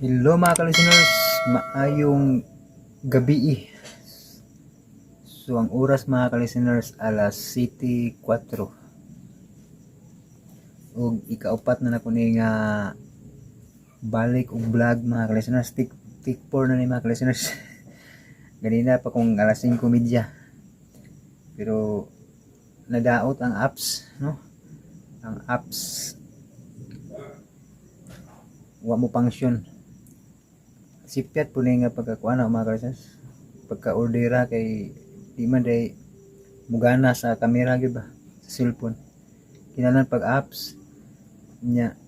Hello, mga ka-listeners, maayong gabi. So ang oras, mga ka-listeners, alas 7:04. Ug ikaupat na nako ni nga balik og vlog, mga ka-listeners. Take, take 4 na ni, mga ka-listeners. Ganina pa kung alas 5:30. Pero nadaot ang apps, no? Ang apps wa mo function. Sipyat po ni nga pagkakuan na, mga ka-listeners, pagka ordera kay di man day mugana sa kamera gyud ba sa cellphone. Kinahanglan pag apps nya.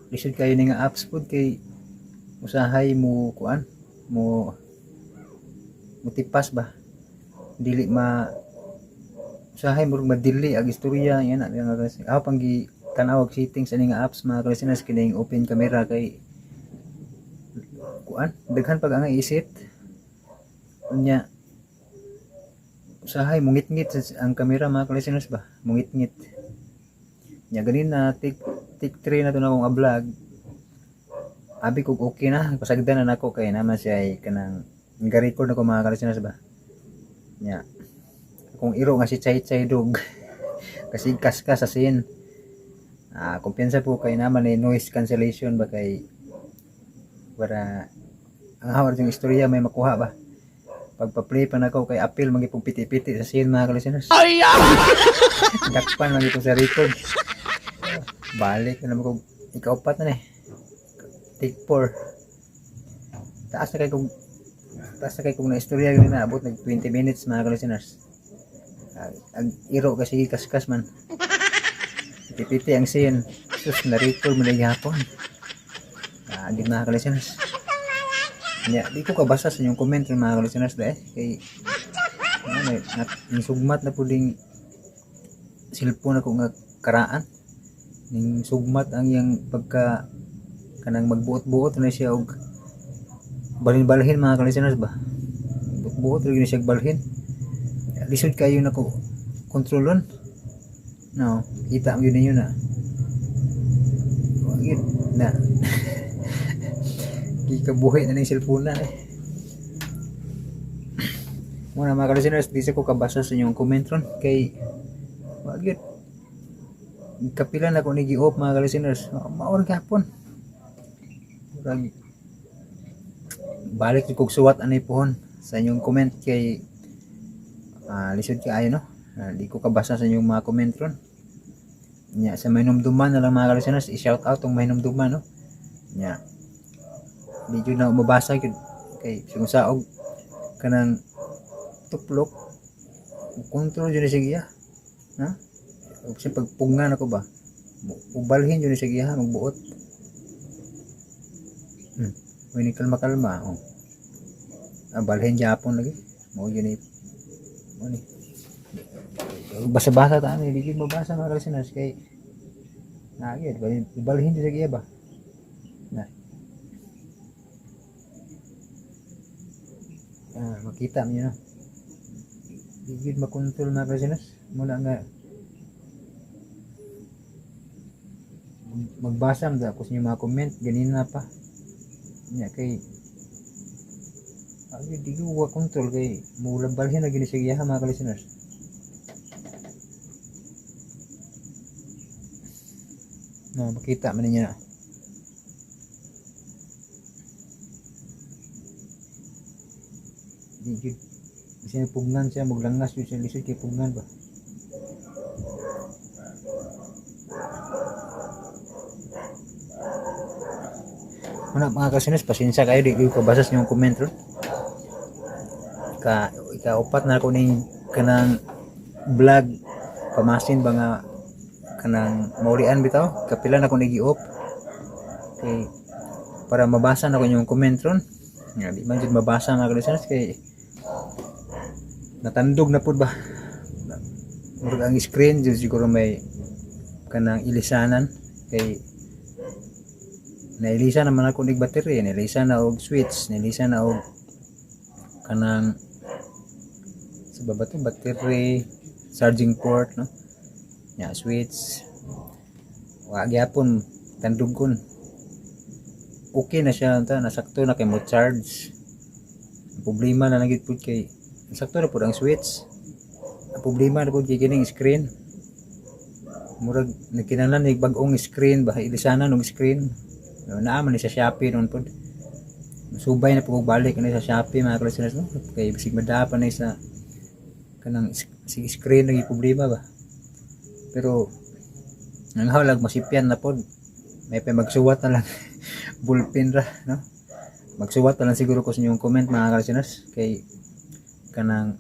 Lisod kayo ni nga apps pud kay usahay mo kuan mo mutipas ba, dili ma usahay mo madili ang istorya yan na nga kasi ako pang gi tan-aw og settings ani nga apps, mga ka-listeners, kining open camera kay kuan daghan pag ang isit unya usahay mungit-ngit ang kamera, mga ka-listeners ba, mungit-ngit nya. Ganin na take take 3 na to na akong vlog. Abi kog okay na, pasagdan na nako kay naman siya ay kanang ga-record na ko, mga ka-listeners ba. Nya akong iro nga si Chay Chay Dog kasi kaskas sa scene. Ah, kumpiyansa po kay naman eh noise cancellation ba kay para ang hawar yung istorya may makuha ba. Pagpa-play pa nako kay apil magipong piti-piti sa scene, mga ka-listeners. Dakpan magipong sa record. Balik na naman ko, ikaupat na eh, take 4. Taas na kay kung na istorya yun na abot nag 20 minutes, mga ka-listeners. Ah, ang iro kasi kaskas man, piti-piti ang scene. Sus, na record mo na gihapon. Ah, gid, mga ka-listeners. Nya, di ko kabasa sa inyong comment, mga ka-listeners, dahil kay ano, na, sugmat na po ding cellphone ako nga karaan ning sugmat ang iyang pagka kanang magbuot-buot na siya og balhin-balhin, mga ka-listeners ba. Buot-buot lagi na siya og balhin. Lisod kayo nako kontrolon, no? Kita mo yun ninyo na. Wa gyud na gikabuhi na ning cellphone na eh. Muna, mga ka-listeners, di sa ko kabasa sa inyong comment ron kay wa gyud. Kapila na ko ni gi-off, mga ka-listeners. Maor gapon. Murag balik kog suwat ani pohon sa inyong comment kay lisod kaayo, no? Ah, di ko kabasa sa inyong mga comment ron. Nya sa mahinumduman na lang, mga ka-listeners, i-shout out tong mahinumduman, no? Nya di jud na mabasa gyud kay saog kanang tuplok control jud ni siya, ha. Ug sa pagpugngan ako ba, ubalhin jud ni siya magbuot. Uy, ni kalma kalma, oh. Ah, balhin gyapon lagi mo yun ni mo ni basa-basa ta ani, di jud mabasa, mga listeners, kay na gyud balhin balhin jud siya ba na. Ah, makita niyo na di jud makontrol, mga listeners. Muna nga magbasa man ako sa inyong mga comment ganina pa nya kay ay di ko wa control kay mula balhin na gini siya, mga ka-listeners. No, makita man ninyo na di jud kasi pugnan siya, maglangas jud siya. Lisod kay pugnan ba. Muna, mga ka-listeners, pasensya kayo, di ko kabasa sa inyong comment ron. Ka ikaupat na ako ning kanang vlog, pamasin ba nga kanang maulian bitaw. Kapila na ko ni gi-off kay para mabasa na ko inyong comment ron. Nga di man jud mabasa, mga ka-listeners, kay natandog na pud ba. Murag ang screen jud siguro may kanang ilisanan kay nailisa naman ako nig battery, nailisa na og switch, nailisa na og kanang sa baba to, battery, charging port, no? Nya switch wa gyapon tandugon. okay na siya ta, nasakto na kay mo charge. Ang problema na lang gyud pud kay sakto na pud ang switch. Ang problema na pud kay kining screen, murag nagkinahanglan ni bag-ong screen ba, ilisanan og screen. No, naa man ni sa Shopee noon pud. Subay na pud og balik ani sa Shopee, mga listeners, no, kay bisig madaa pa ni sa kanang si screen nagi problema ba. Pero ang halag masipyan na pod, may pa magsuwat na lang, ballpen ra, no? Magsuwat na lang siguro ko sa inyong comment, mga listeners, kay kanang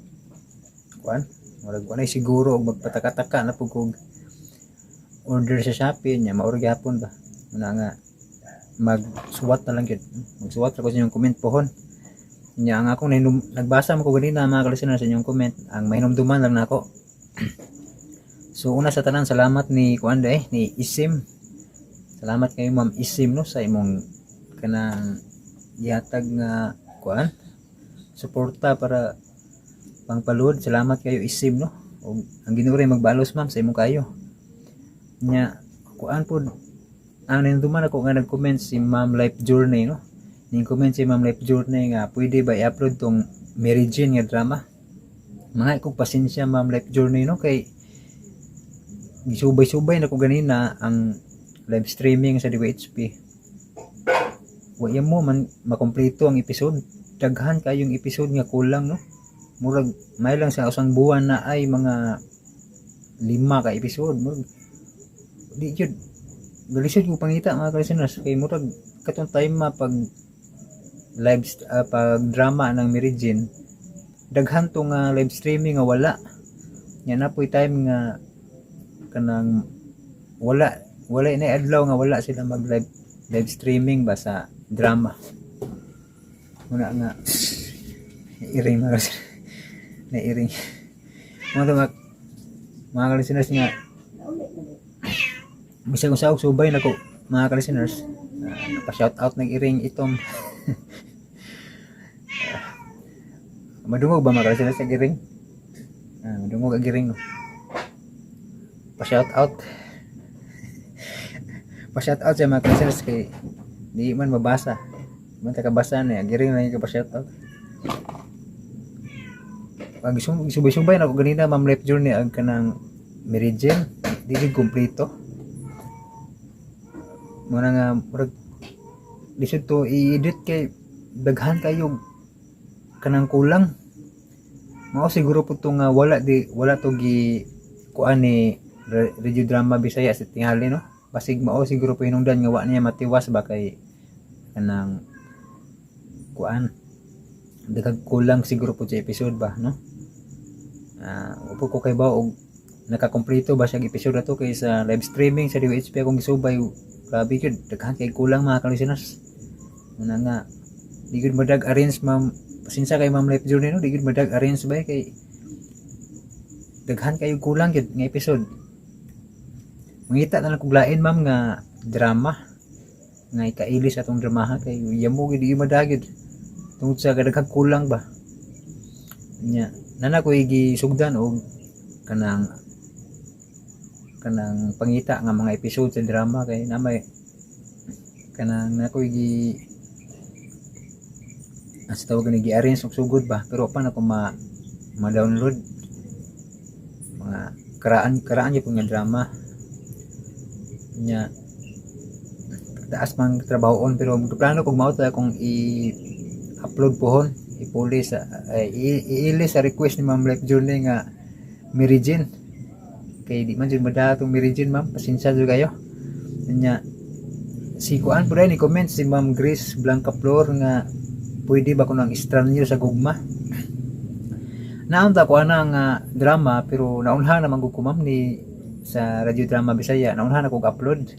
kuan, murag kuan ay siguro og magpataka-taka na pud kog order sa Shopee nya mauro gyapon ba. Muna nga magsuwat na lang gyud, magsuwat ra ko sa inyong comment pohon nya. Ang akong nagbasa mo ko ganina, mga listeners, sa inyong comment, ang mahinumduman lang nako. So una sa tanan, salamat ni kuan eh, ni Isim. Salamat kayo, Ma'am Isim, no, sa imong kanang gihatag nga kuan, suporta para pangpalud. Salamat kayo, Isim, no, ug ang Ginoo ray magbalos, ma'am, sa imong kayo nya. Kuan pod, ang ninduman ako nga nag-comment si Ma'am Life Journey, no? Ning comment si Ma'am Life Journey nga pwede ba i-upload tong Mary Jane nga drama. Mga kong pasensya, Ma'am Life Journey, no, kay gisubay-subay na ko ganina ang live streaming sa DYHP. Wa mo man makumpleto ang episode. Daghan kayong episode nga kulang, no? Murag may lang sa usang buwan na ay mga lima ka episode. Murag di jud galisod ko pangita, mga listeners, kay murag katong time ma pag live pag drama ng Mary Jane, daghan to nga live streaming nga wala nya. Na po'y time nga kanang wala wala na adlaw nga wala sila mag live live streaming ba sa drama. Muna nga iring, mga nairing mga listeners nga bisag usa og subay nako, mga ka-listeners. Pa shout out ng iring itom. Madungog ba, mga ka-listeners, ang iring? Madungog ang iring, no? Pa shout out, pa shout out sa mga ka-listeners kay di man mabasa man ta kabasa ni ang iring lang yung pa shout out. Pag subay-subay na ko ganina, Ma'am Life Journey, ang kanang Mary Jane, di gid kumpleto. Muna nga murag lisod to i-edit kay daghan kayo kanang kulang. Mao siguro po to nga wala di wala to gi kuan ni Radio Drama Bisaya sa tingali, no? Basig mao siguro po hinungdan nga wa niya matiwas ba kay kanang kuan, daghang kulang siguro po sa episode ba, no? Upo ko kay ba og nakakumpleto ba siya episode na to kay sa live streaming sa DWHP akong gisubay, grabe gyud, daghan kay kulang, mga ka-listeners. Muna nga di gyud madag arrange, ma'am. Pasensya kay Ma'am Life Journey, no? Di gyud madag arrange ba kay daghan kayo kulang gyud nga episode. Mangita na lang kog lain, ma'am, nga drama nga ikailis atong dramaha kay yamo gyud, di madagid tungod sa kadaghang kulang ba nya. Nana ko gisugdan og kanang kanang pangita nga mga episode sa drama kay namay kanang nako gi asa tawag ni, gi-arrange og sugod ba, pero pa na ko ma ma-download mga karaan karaan gyud nga drama nya. Taas mang trabahoon, pero plano kog mao ta kung i-upload pohon, ipuli sa ay, iili sa request ni Ma'am Life Journey nga Mary Jane kay di man jud madaha tong Mary Jane, ma'am. Pasensya jud kayo nya. Si kuan po ni comment si Ma'am Grace Blanca Flor nga pwede ba kuno ang Estranyo sa Gugma. Naunta ko ana nga drama, pero naunhan naman ko, ma'am, ni sa Radio Drama Bisaya. Naunhan ako upload.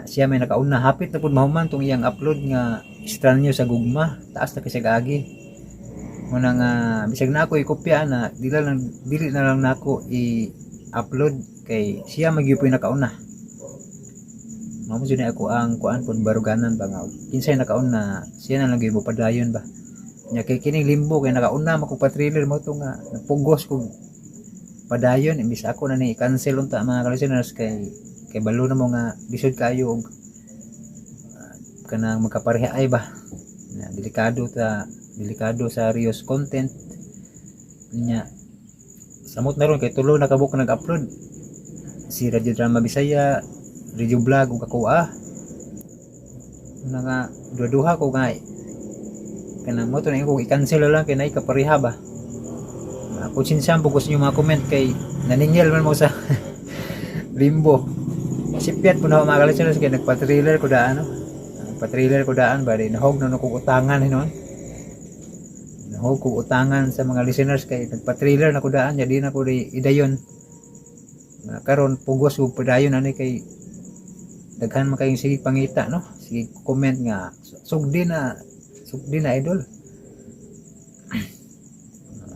Siya may nakauna, hapit na pud mahuman tong iyang upload nga Estranyo sa Gugma. Taas na kasi agi. Muna nga bisag na ako i-kopya na dili lang, dili na lang nako i-upload kay siya magyud nakauna. Mao jud ni ako ang kuan pud, baruganan ba nga kinsay nakauna, siya na lang gyud mo padayon ba nya. Kay kining Limbo kay nakauna man ko pa trailer mo to nga napugos kog padayon imbis ako na ni i-cancel unta, mga ka-listeners, kay kay balo na mo nga lisod kayo og Kanang magkapareha ay ba na delikado ta, delikado sa serious content nya. Samot na ron kay tulo na kabuk nag-upload, si Radio Drama Bisaya, Radio Vlog ug ako. Na nga duha-duha ko nga kanang mo to na ko i-cancel na lang kay naay kapareha ba. Kung po gusto niyo mga comment kay naningil man mo sa Limbo. Sipyat po na ako, mga listeners, kay nagpa-trailer ko daan, no? Nagpa-trailer ko daan ba, di nahog na kong utangan hinon. Nahog kong utangan sa mga listeners kay nagpa-trailer na ko daan ya, di na ko di idayon. Karon pugos ug padayon ani kay daghan man kayong sige pangita, no, sige comment nga sugdi na, sugdi na, idol.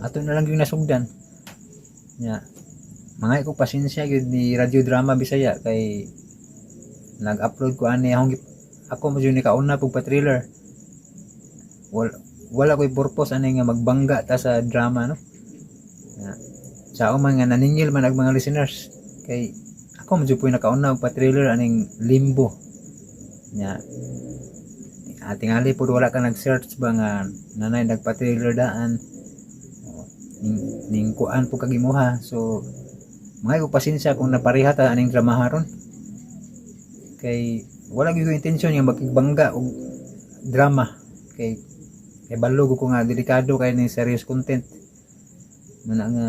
Ato na lang yung nasugdan nya. Mga ko pasensya gyud ni Radio Drama Bisaya kay nag-upload ko ani akong ako mo jud ni kauna pug pa-trailer. Wala ko'y purpose ani nga magbangga ta sa drama, no. Nga, sa man nga naningil man ang mga listeners kay ako mo jud po'y nakauna og pa-trailer aning Limbo nya. Tingali pud wala ka nag-search ba nga nanay nagpa-trailer daan. O, ning kuan po kag imuha. So mga ko pasensya kung napareha ta aning drama ron kay wala gyud ko intensyon nga makigbangga og drama kay kay balog ko nga delikado kay ning serious content. Muna nga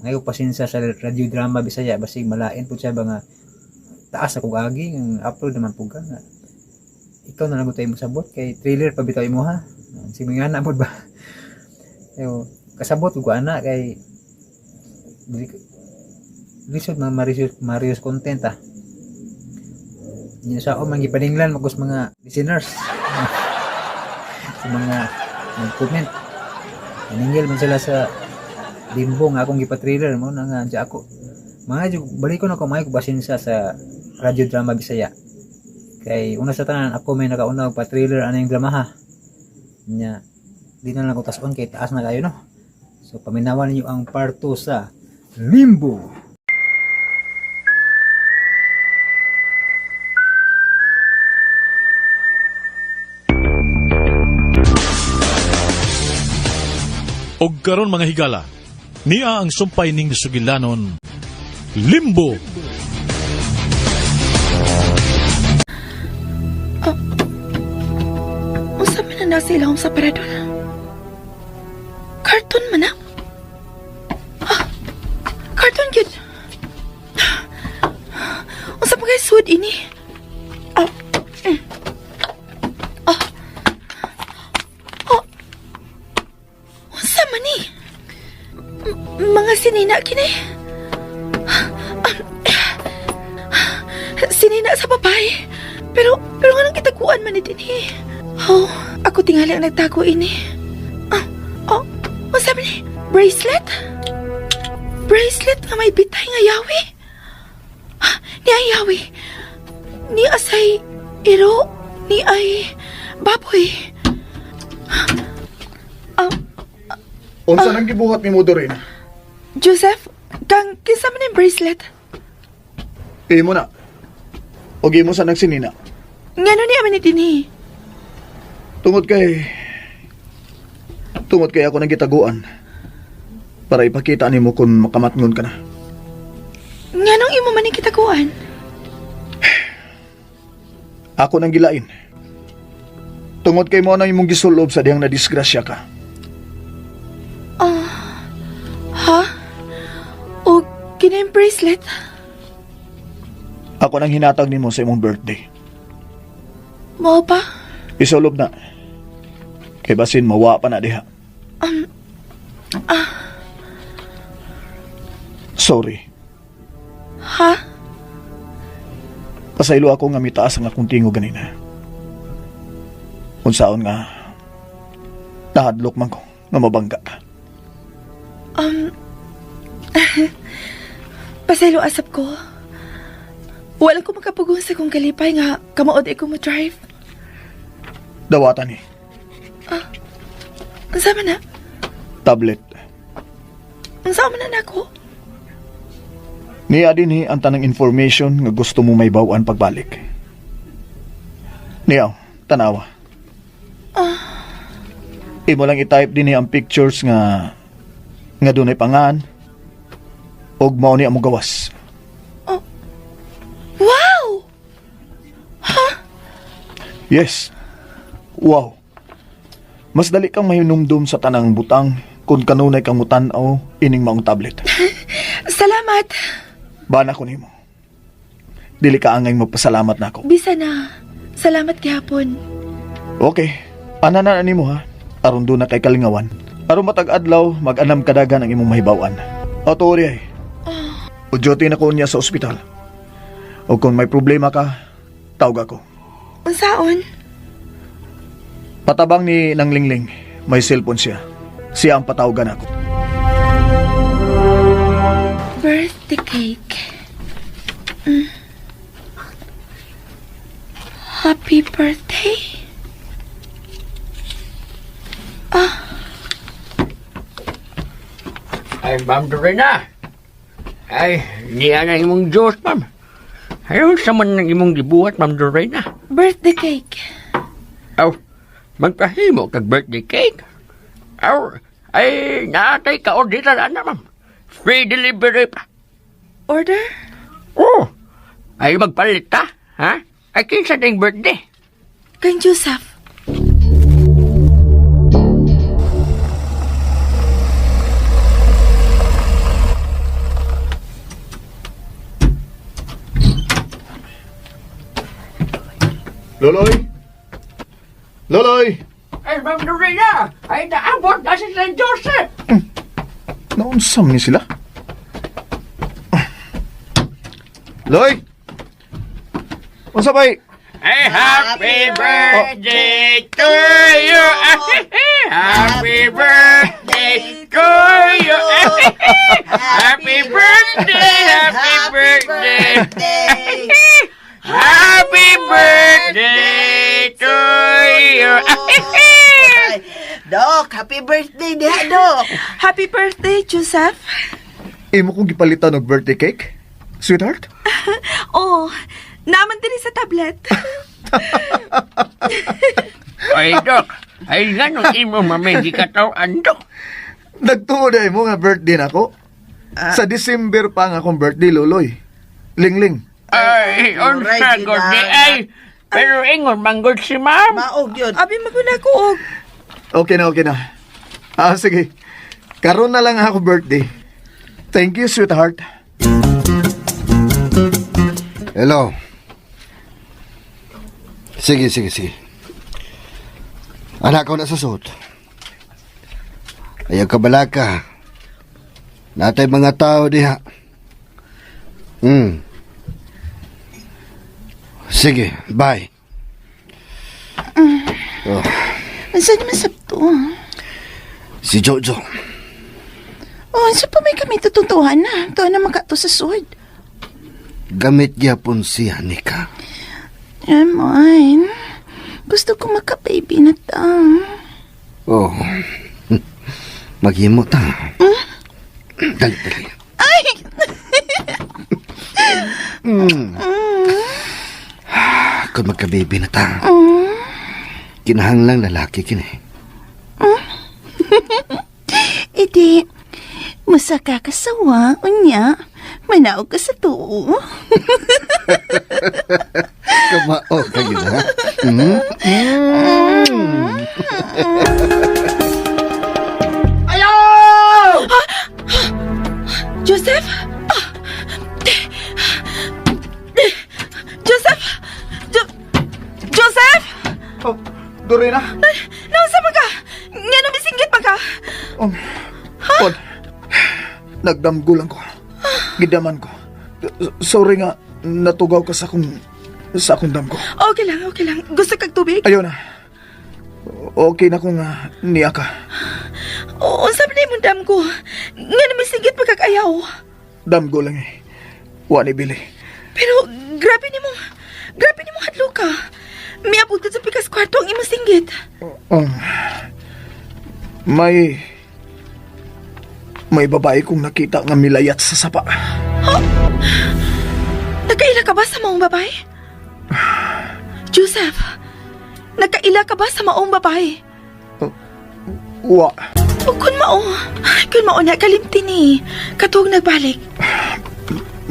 ngayon pasensya sa Radio Drama Bisaya, basig malain pud siya ba nga taas ako agi ng upload naman pud ka nga ikaw na lang mo sabot kay trailer pa bitaw imo ha. Sige nga na pud ba. Ayo, kasabot ko ana kay lisod man marius marius content ah. Nya sa man gipaninglan magkus mga listeners sa mga nag-comment, naningil man sila sa Limbo nga akong gipa-trailer mo na nga dya ako. Mga jud balikon ako, mga pasensya sa Radio Drama Bisaya kay una sa tanan ako may nakauna og pa-trailer aning drama ha. Nya di na lang ko tas-on kay taas na kayo, no. So paminawan ninyo ang part 2 sa Limbo. Og karon, mga higala, niya ang sumpay ning sugilanon, Limbo. Unsa man na nasa ilawom sa parador? Karton man na? Ah, karton gyud. Unsa pa kay sud ini? Ah, Ah. Oh. Unsa man ni? Mga sinina kini. Ah, sinina sa babae. Pero nganong gitaguan man ni dinhi? Oh, ako tingali ang nagtago ini. Ah, oh, unsa man ni? Bracelet? Bracelet nga may bitay nga yawi? Ah, ni ay yawi. Ni asay iro, ni ay baboy. Ah, Unsa nang gibuhat nimo, Doreen? Joseph, kang kinsa man yung bracelet? Imo na. Og imo sa nang sinina. Ngano ni aman ni dinhi? Tungod kay ako nang gitaguan para ipakita nimo kung makamatngon ka na. Nganong imo man ni gitaguan? Ako nang gilain. Tungod kay mo nang imong gisulob sa dihang nadisgrasya ka. Ha? O kini yung bracelet? Ako nang hinatag nimo sa imong birthday. Mao pa? Isulob na. Kay basin mawa pa na diha. Sorry. Ha? Pasaylo ako nga mitaas ang akong tingog ganina. Unsaon nga nahadlok man ko nga mabangga ka. Pasaylo asap ko. Wala ko makapugon sa kong kalipay nga kamaod ko mo drive. Dawatan ni Unsa man na? Tablet. Unsa man na nako? Niya din ang tanang information nga gusto mo may bawaan pagbalik. Niya. Tanawa. Imo lang i-type dinhi ang pictures nga nga dunay pangan og mao ni among gawas. Wow! Yes. Wow. Mas dali kang mahinumdum sa tanang butang kung kanunay kang mutan-aw ining maong tablet. Salamat. Bana ko nimo. Dili ka angay magpasalamat nako. Bisa na. Salamat gihapon. Okay. Ana na nimo ha. Aron doon na kay kalingawan. Aron matag adlaw mag-anam kadagan ang imong mahibaw-an. Ato ori ay. Udyote na ko niya sa ospital. O kung may problema ka, tawag ako. Unsaon? Patabang ni Nang Lingling, may cellphone siya. Siya ang patawagan ako. Birthday cake. Happy birthday? Ay, Ma'am Dorena. Ay, niya na imong Diyos, ma'am. Ayaw sa man ng imong gibuhat, Ma'am Dorena. Birthday cake. Aw, magpahimo kag birthday cake. Aw, ay, naatay ka order na, ma'am. Free delivery pa. Order? Oh, ay magpalit ta, ha? Ay, kinsa ding birthday? Kang Joseph. Loloy! Loloy! Ay, Ma'am Dorena, ay naabot na si San Joseph. Naunsam ni sila? Loy! Unsa bay? Ay, happy birthday to you. Happy birthday to you. Happy birthday, happy birthday. Happy birthday to you. Dok, happy birthday diha, Dok. Happy birthday, Joseph. Imo kong gipalitan og birthday cake? Sweetheart? Oh, naman din sa tablet. Ay, Dok. Ay, ganun imo mamay di ka tawaan, Dok. Nagtuo na mo nga birthday nako. Sa December pa nga akong birthday, Loloy. Lingling. Ay, unsa Alright, gud di ginang. ay. Pero ingon manggod si ma'am. Maog yun. Abi maguna ko og Okay na, okay na. Ah, sige. Karon na lang ako birthday. Thank you, sweetheart. Hello. Sige, sige, sige. Anak ko na sa suot. Ayaw ka balaka. Natay mga tao diha. Sige, bye. Oh, Unsa naman sabto? si Jojo. Oh, unsa pa may kami tutuntuhan na? Tuan na makato sa sud. Gamit gyapon siya ni ka. Ramon, gusto ko maka-baby na ta. Oh. Maghimo ta. Dali, dali. Ay! Kung magka-baby na ta. Kinahanglang lalaki kini. Idi, masaka ka sawa, unya, manaog ka sa tuo. Kamao ka yun, ha? Joseph? Ah! Joseph! Joseph! Oh, Dorena. Nausa pa ka? Nga namisinggit pa ka? Oh, Paul. Nagdamgo lang ko. Gidaman ko. Sorry nga, natugaw ka sa akong damgo. Okay lang, okay lang. Gusto kag tubig? Ayaw na. Okay na kung niya ka. Oo, sabi na imong dam ko. Nga namisinggit pa kag ayaw. Damgo lang eh. Wa ni Billy. Pero grabe nimo. Grabe nimo hadlo ka. Miabot ka sa pikas kwarto ang imong singgit. May... May babae kong nakita nga milayat sa sapa. Nagkaila ka ba sa maong babae? Joseph, Nagkaila ka ba sa maong babae? Wa. O kun mao, ay, kun mao na kalimti ni. Katuog nagbalik.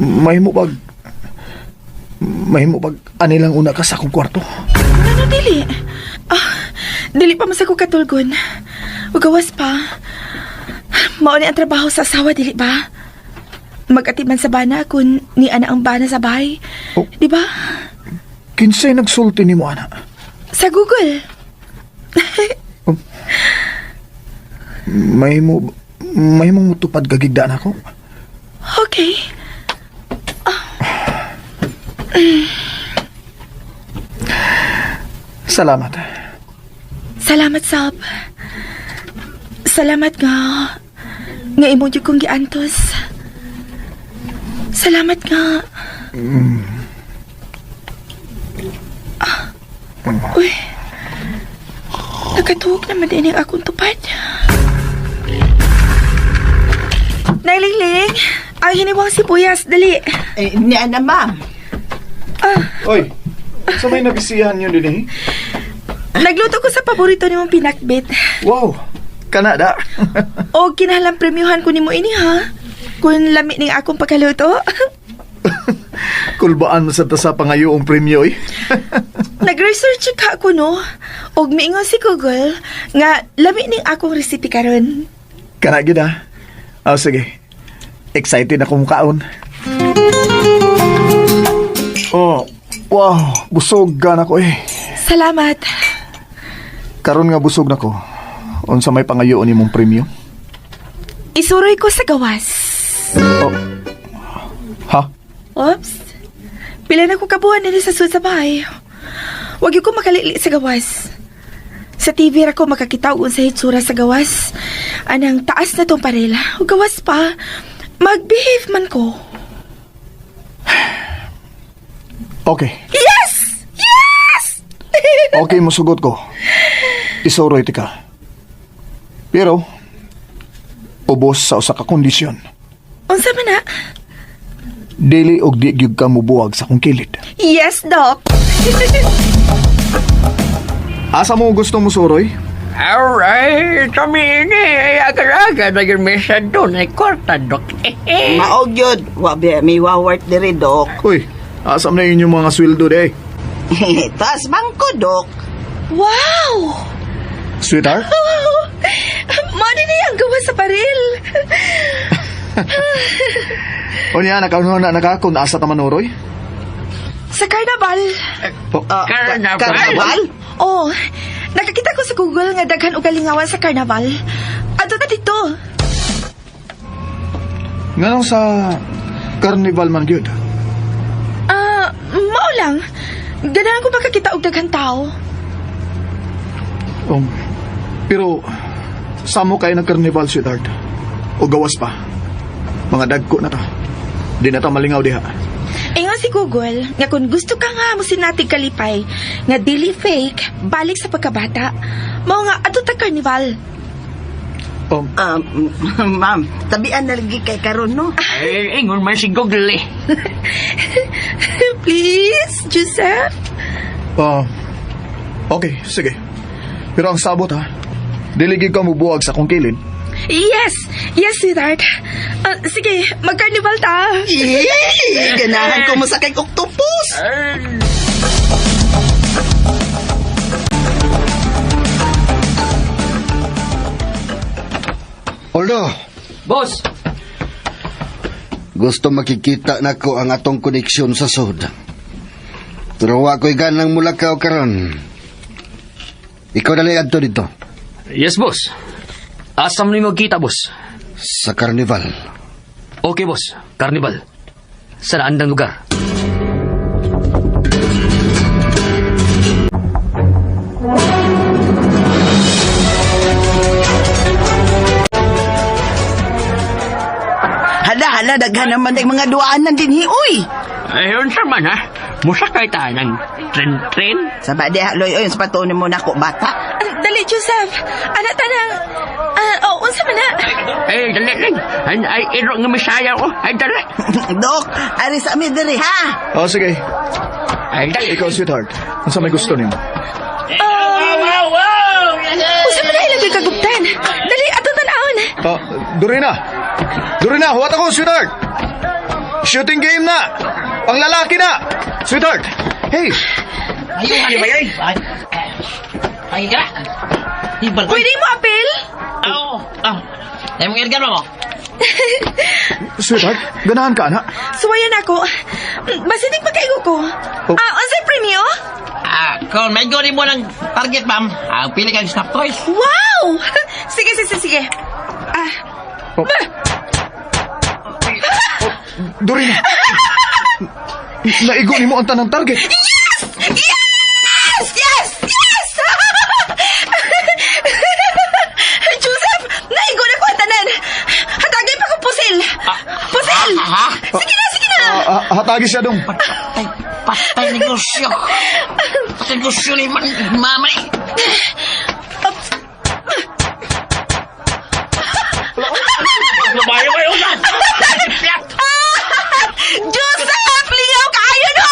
Mahimo bag... Mahimo bag anilang una ka sa akong kwarto. Ano dili? Ah, dili pa man sa ko katulgon. Ug gawas pa. Mao ni ang trabaho sa asawa dili ba? Magatiman sa bana kun ni ana ang bana sa bahay. Oh. Di ba? Kinsay nagsulti nimo ana? Sa Google. Mahimo mahimong mutupad gagigda nako. Okay. Salamat. Salamat, Sab. Salamat nga. Nga imo jud kong giantos. Salamat nga. Ah. Uy. Nakatuog naman din ang akong tupad. Nailingling, ang hiniwang sibuyas, dali. Eh, niya na, ma'am. Oy, sa may nabisihan yun din eh. Nagluto ko sa paborito nimong pinakbit. Wow, Kanada. O kinahanglan premyuhan ko nimo ini ha. Kung lami ning akong pagkaluto. Kulbaan mo sa tasa pangayo ang premyo eh. Nag-research ka ako no. Og miingon si Google nga lami ning akong recipe karon. Kana gid ah. Ah, sige. Excited ako mukaon. Oh, wow, busog ka na ko eh. Salamat. Karon nga busog na ko. Unsa may pangayoon nimong premyo? Isuroy ko sa gawas. Oh. Ha? Oops. Pila na ko kabuhan nila sa sud sa bahay. Wag yun ko makalili sa gawas. Sa TV ra ko makakita og unsa hitsura sa gawas. Anang taas na tong parela. O gawas pa. Mag-behave man ko. Okay. Yes! Yes! Okay, musugot ko. Isuroy ti ka. Pero, ubos sa usa ka kondisyon. Unsa man na? Dili og di gyud ka mubuwag sa akong kilid. Yes, Doc. Asa mo gusto mo suroy? Alright, kami ini. Aga-aga na yung mesa doon. Ay, kwarta, Dok. Maog yun. Wa ba, may wawart diri, Dok. Uy, asa man na inyong mga sweldo de? Taas bangko, Dok. Wow! Sweetheart? Mao ni ang gawas sa paril. O niya, nakauna na naka kung asa ta manuroy? Sa carnival. Oh, Ah, Carnival? Carnival? Oh, nakakita ko sa Google nga daghan og kalingawan sa carnival. Adto na dito. Nganong sa carnival man gyud? Ah, mao lang. Ganahan ko makakita og daghan tao. Pero, sa mo kayo ng carnival, sweetheart? O gawas pa? Mga dagko na ta. Di na ta malingaw diha. Ingon si Google nga kung gusto ka nga mo sinatig kalipay nga dili fake balik sa pagkabata. Mao nga adto ta carnival. Ma'am, tabian na lagi kay karon no. Ay, ingon man si Google eh. Please, Joseph. Ah, okay, sige. Pero ang sabot ha, dili gyud ka mubuwag sa akong kilid. Yes, yes, sweetheart. Ah, sige, mag-carnival ta. Yee! Ganahan ko mo sa kay octopus. Ay, Oldo, Boss! gusto makikita nako ang atong koneksyon sa sud. Pero wa ko'y ganang mulakaw karon. Ikaw dali adto dito Yes, boss. Asa mo ni magkita, boss? sa carnival. Okay, boss. Carnival. Sa naandang lugar. Hala, hala, daghan naman ng mga duaanan din hi, uy. Ayun sa man ha. Musakay tayo ng tren-tren. Sa ba diha, loy, oy, sa patuon mo nako bata. Ah, dali, Joseph. Ana tanang. Ah, oh, unsa man na? Ay, dali lang. Ay, ay, iro nga misaya ko. Ay, dali. Dok, ari sa amin diri ha. Oh, sige. Ay, dali. Ikaw, sweetheart. Unsa may gusto nimo? Ah, ako'y kagubtan. Dali, atong tan-awon. Oh, Dorina! Dorina, huwat ako, sweetheart! Shooting game na! Ang lalaki na! Sweetheart! Hey! Ayun, ano ba yun? Ay, ka na. Ibal. Pwede mo apil? Oo. Ah. Ay, mong irgan mo. Sweetheart, ganahan ka, anak. Suwayan ako. Basinig pagkaigo ko. Oh. Ah, unsay premyo? Ah, kung may gawin mo ng target, ma'am, ah, pili kang snap toys. Wow! Sige, sige, sige. Ah, Oh. Oh, Dorina! Naigo nimo ang tanang target. yes! Yes! Yes! Yes! Joseph, naigo na ko ang tanan. Hatagay pa ko pusil. Pusil! Ha? Sige na, sige na! Ah, ah, hatagi siya dong. Patay, patay negosyo. Patay negosyo ni man, mama eh. Oops. Bayo ba yun? Joseph, ligaw kaayo no!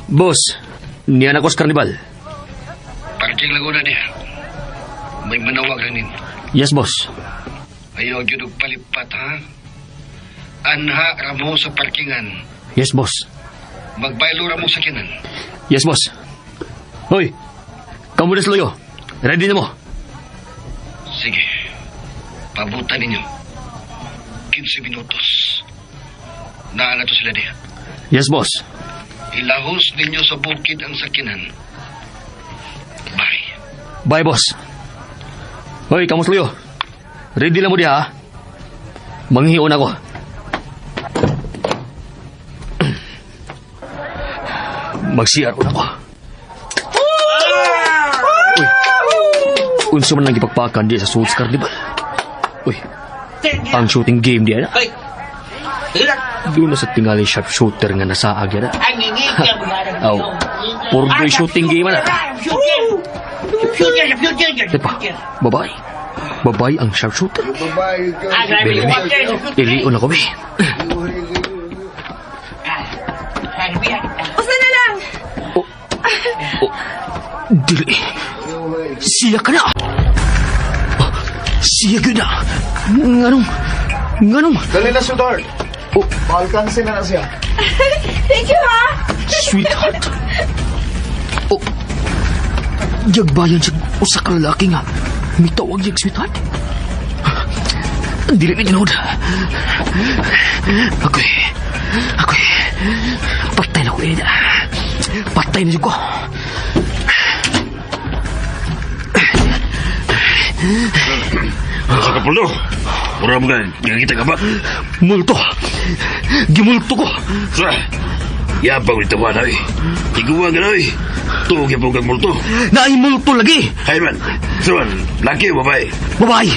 Boss, niya na ko sa Carnival. Parking Laguna niya. May manawag lang nimo. Yes, boss. Ayaw gyud og palipat ha. Anha ra mo sa parkingan. Yes, boss. Magbaylo ra mo sa kinan. Yes, boss. Hoy, kamu na loyo. Ready na mo. Sige. Pabutan ninyo. 15 minutos. Naa na to sila diha. Yes, boss. Ilahos ninyo sa bukid ang sakinan. Bye. Bye, boss. Hoy, kamu loyo. Ready na mo diha, ha? Manghion ako. Mag-CR una ko. Uy. Unsa man ang gipagpakan di sa Suits Carnival. Uy, ang shooting game di na. Ay, ilan? Doon na sa tingali sharpshooter nga nasaag yan. Ang ngingigil mo Aw, purdoy shooting game na. Shooter! Shooter! Shooter! Di pa, babae. Babae ang sharpshooter. Ah, grabe Bebe, yung water. Ilion ako, be. Usa na lang. Oh, dili. Siya ka na. Oh, siya ka na. Nganong, nganong, Dali na, sweetheart. Oh. Maalkansin na na siya. Thank you, ha? sweetheart. Oh, yagbayan siya usa ka lalaki nga. Mitawag yung sweetheart. Dili ni tinuod. Ako'y, ako'y, patay na ko ini. Patay na siya ko. Sa kapuldo, mura mo ka, nakikita ka ba? Multo. Gimulto ko. Sa, yabang ito ba na eh. Iguwa ka na eh. Tuwag yung kang multo. Naay multo lagi. Hay man, suwan, laki o babae? Babae.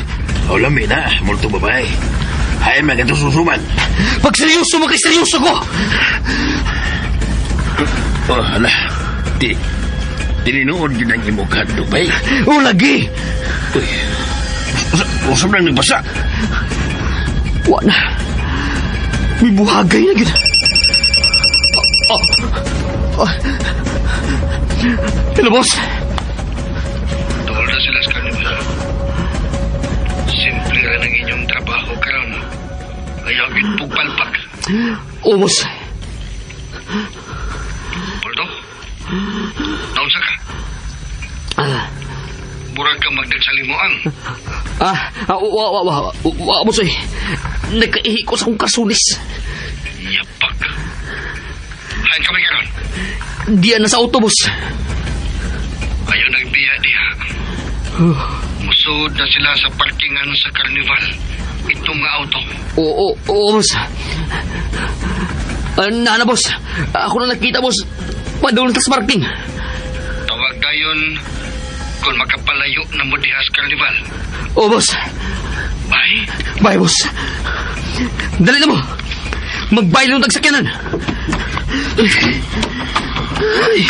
O lami na, multo babae. Hay man, ganito susuman. Pag seryoso mo kay seryoso ko. Oh, hala. Di, tininood yun ang imong kadto, bay. O lagi. Uy, usap lang nagbasa. Wa na. May buhagay na gid. Oh. Oh. Hello, boss. Tuol na sila sa carnival. Simple ra ng inyong trabaho karon. Ayaw gyud pugpalpak. Oh, boss. Poldo? Naunsa ka? Ah, Murag ka magdagsalimuan. ah, ah, wa, wa, wa, wa, boss, eh. Nagkaihi ko sa akong kasulis. Yapak. Hain kami karon. Diyan na sa autobus. Ayaw nagbiya diha. Musod na sila sa parkingan sa carnival. Itong nga auto. Oo, oo, oo, boss. Ah, na, na, boss. Ako na nakita, boss. Padulong sa parking. Tawag dayon kung makapalayo na mo diha sa carnival. Oo, boss. Bye. Bye, boss. Dali na mo. Magbaylo ng tagsakyanan. Ay.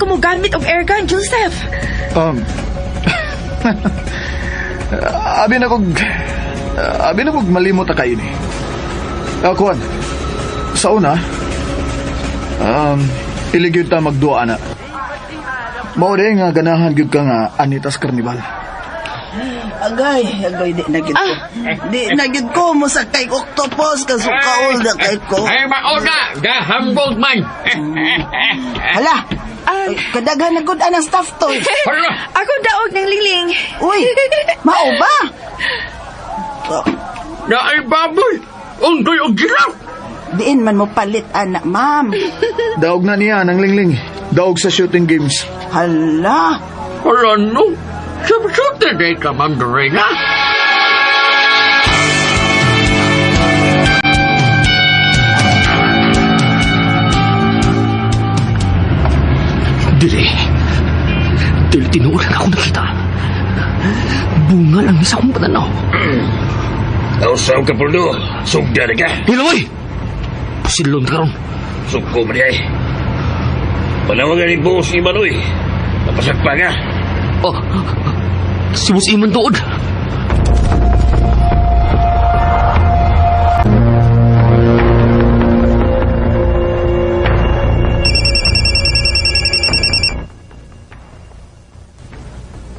ko mo gamit og airgun, Joseph. Abi na kog malimot na kayo ni. Kuan, sa una, ilig yun ta magduwa na. Mao rin nga ganahan gyud ka nga Anita's Carnival. Agay, agay, di na gyud ko. Di na gyud ko, musakay octopus, kasukaol na kay ko. Ay, mauna! Gahambog man! Hala, ay, kadaghan na gud anang staff toy. Hala! Ako daog ng liling. Uy, mao ba? Oh, Naay baboy! Unggoy og giraffe! diin man mo palit, anak, ma'am. Daog na niya ng lingling. Daog sa shooting games. Hala, Hala no! Siyempre, day ka, Ma'am Dorena. Dili. Dili tinuod ang akong nakita. Bunga lang ni sa akong pananaw. Nausaw ka, Puldo. Sugda na ka. Hiloy! Pusilon karon. Suko man ay. Panawagan ni Boss Imanoy. Napasakpa ka. Oh, si Boss Iman doon.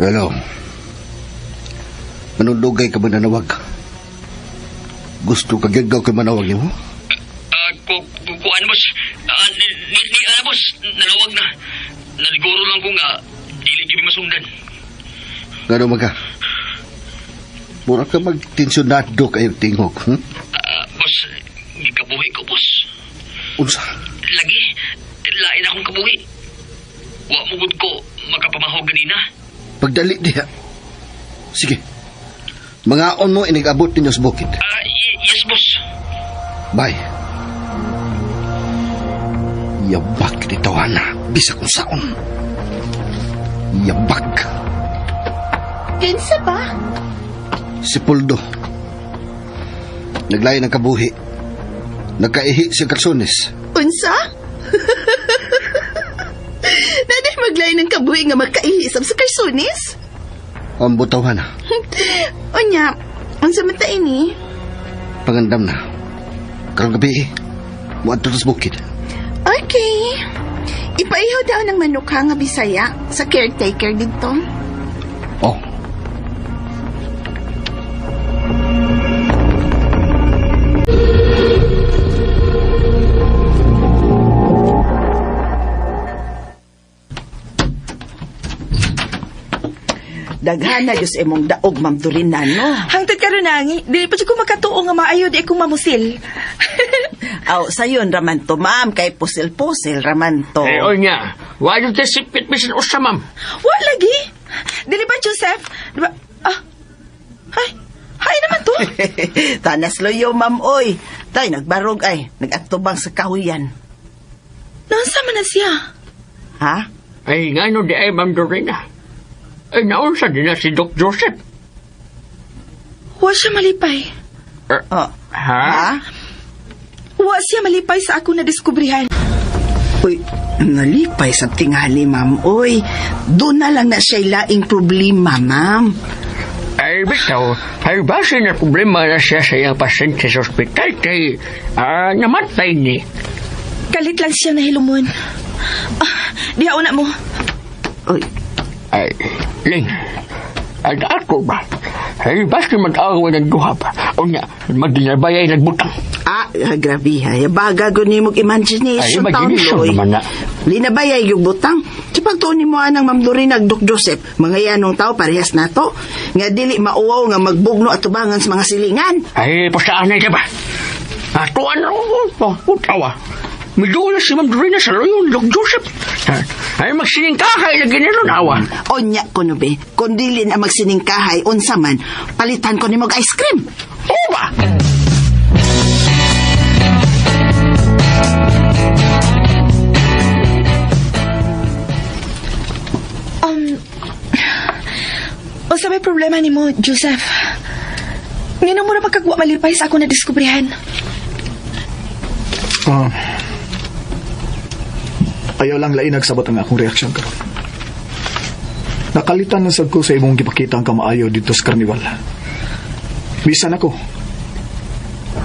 Hello. Manundugay ka ba nanawag? Gusto ka gyud kay manawag nimo? Kuan boss. Ni boss, nalawag na. Naliguro lang ko nga dili gyud masundan. Ngano man ka? Mura ka magtensyonado kayo tingog, Boss, gikabuhi ko boss. Unsa? Lagi, lain akong kabuhi. Wa mo gud ko makapamahog ganina. Pagdali diha. Sige. Mangaon mo inigabot ninyo sa bukid. Yes boss. Bye. Yabak ni tawana, bisa kung saon. Yabak. Kinsa ba? Si Puldo. Naglayo ng kabuhi. Nagkaihi si Karsones. unsa? Naday maglay ng kabuhi nga makaihisab sa karsunis? Ang butawana. Unya, unsa man ta ini? Pangandam na. Karong gabi eh. Muadto ta sa bukid. Okay. Ipaihaw daw ng manok ha nga Bisaya sa caretaker dito. Oh. Daghan na Diyos imong daog, Ma'am Dorina, no? Hangtod karon nangi, dili pa jud ko makatuo nga maayo di akong mamusil. Aw, sayon raman to, ma'am, kay pusil-pusil raman to. Eh, oy nga. Why don't they sipit bisan usa, ma'am? Wa lagi. Dili ba Joseph? Di ba? Ah. Hay. Hay naman to. Tanas loyo, ma'am, oy. Tay, nagbarog ay, nagatubang sa kahuyan. Naunsa man na siya? Ha? Ay, nga no di ay, Ma'am Dorena. Ay, naunsa din na si Doc Joseph. Wa siya malipay. Oh. Ha? Ha? Wa siya malipay sa ako na diskubrihan. Uy, nalipay sa tingali, ma'am. Uy, doon na lang na siya'y laing problema, ma'am. Ay, bitaw, ay base na problema na siya sa iyang pasyente sa ospital kay namatay ni. Kalit lang siya nahilumon. Ah, diha una mo. Uy, Ay, Ling, ay ako ba? Ay, basta mag-away ng duha pa. O nga, magdinabayay nagbutang. Grabe ha. Baga ko ni mong imagination, Ay, imagination taon, Loy. naman na. Linabayay yung butang. Sa pagtuon ni mo anang Ma'am Lorena ug Doc Joseph, mga yanong tao parehas nato. Nga dili mauwaw nga magbugno at tubangan sa mga silingan. Ay, pasaan na ba? Atuan oh, utawa. Midula si Ma'am Dorina sa loyo ni Doc Joseph. Ay, magsiningkahay na ginilon awa. Onya ko no be, kung dili na magsiningkahay unsa man, palitan ko nimo og ice cream. Oo ba? Unsa may problema nimo, Joseph? Ngano mo na pagkagwa malipay sa ako na diskubrihan? Ayaw lang lain nagsabot ang akong reaksyon karon. Nakalitan na sad ko sa imong gipakita ang kamaayo dito sa karniwal. Bisan ako.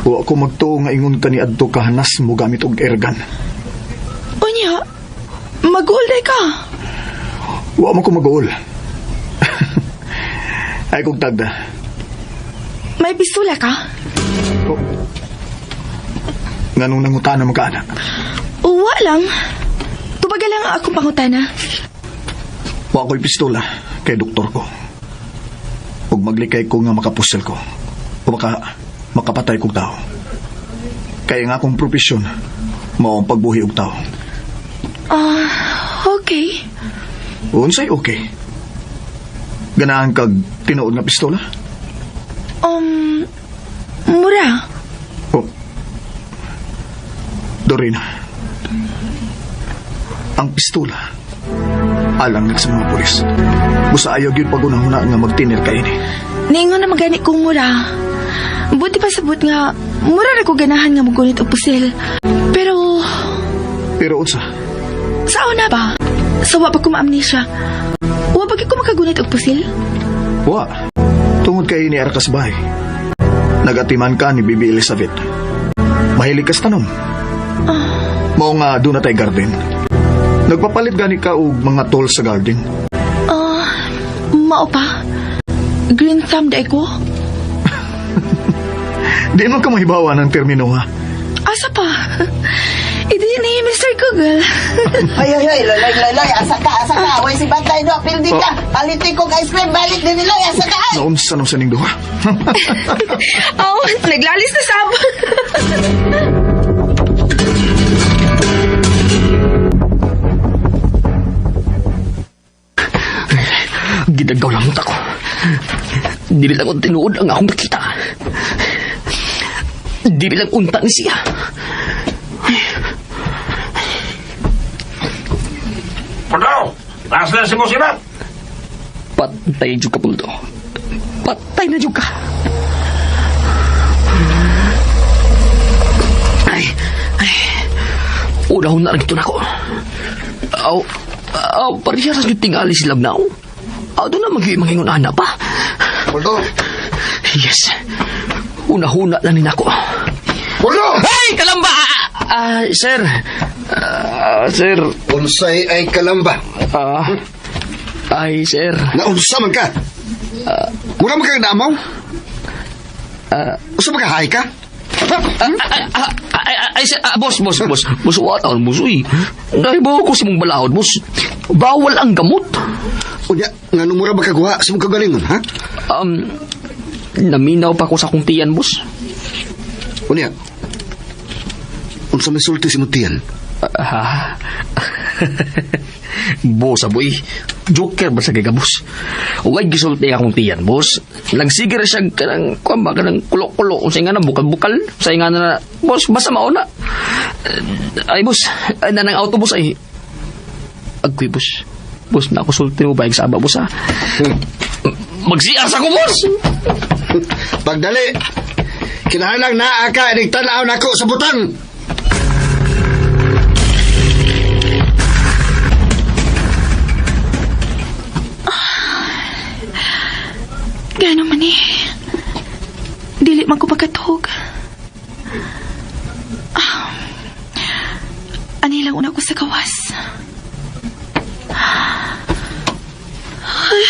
Wa ako magtuo nga ingon ka ni adto kahanas mo gamit og airgun. Unya, mag-uulay ka. Wa man ko mag-uol. Ay kog tagda. May pistula ka? Oh. Nganong nangutana man ka anak? Uwa lang. Tubaga lang ang akong pangutana. Wa ko'y pistola kay doktor ko. Ug maglikay ko nga makapusil ko. O baka makapatay kog tao. Kaya nga akong propesyon, mao ang pagbuhi og tao. Ah, okay. Unsay okay. Ganahan kag tinuod nga pistola? Mura. Oh. Dorina. Ang pistola alang na sa mga pulis. Busa ayaw gyud pagunahuna nga magtinir ka ini. Niingon na magani kong mura. Buti pa sabot nga, mura ra ko ganahan nga mugunit og pusil. Pero, Pero unsa? sa una ba? Sa wa pa ko maamnesia. Wa pa gyud ko makagunit og pusil? Wa. Tungod kay ni Arkas bahay. Nagatiman ka ni Bibi Elizabeth. Mahilig ka sa tanom. Mao nga doon na tay garden. Nagpapalit gani ka og mga tools sa garden. Ah, mao pa. Green thumb day ko. Di man ka mahibawa ng termino ha. Asa pa? Idi ni Mr. Google. Ay, ay, ay, loy, loy, loy, asa ka, asa ka. Way si Bantay do, pildi ka. Palitin kong ice cream, balik din ni Loy, asa ka. Ay! Naunsa nang sa ning duha. Oh, naglalis na sab. Gidagaw lang ko. Dili lang ko tinuod ang akong nakita. Dili lang unta ni siya. Puldo! Taas na si Musibat! Patay jud ka, Puldo. Patay na jud ka. Ay, ay. Unahon na rin ito na ako. Aw, aw, parehas sa jud tingali sila na. Aw, doon na mag-imangingon ana pa. Puldo! Yes. Unahuna lang ni nako. Puldo! Hey, kalamba! Ah, sir. Ah, sir. Unsay ay kalamba? Ah, ay, sir. Naunsa man ka? Mura man kang namaw? Usa ba ka hay ka? Ah, ay, ay, ay, sir, ah, boss, boss, boss. Boss, wa taon, boss, uy. Nahibaw ko sa mong balahod, boss. Bawal ang gamot. Unya, nga mura ba kaguha sa mong kagalingon, ha? Naminaw pa ko sa akong tiyan, boss. Unya, unsa may sulti si mong tiyan? Ah, boss, aboy. Joker ba sa giga, boss? Huwag gisulti akong tiyan, boss. Nagsigir siya kanang, kuwan ba, kanang kulo-kulo. Sa nga na, bukal-bukal. Sa nga na, boss, basta mauna. Ay, boss, ay, nanang autobus ay. Agkoy, boss. Boss, na ako sulti mo ba, sa aba, boss, ha? Magsias ako, boss! Pagdali, kinahanglan naa ka inig tan-aw nako sa butang. Gano man eh. Dili man ko makatuog. Ah. Ani lang una ko sa gawas. Ay.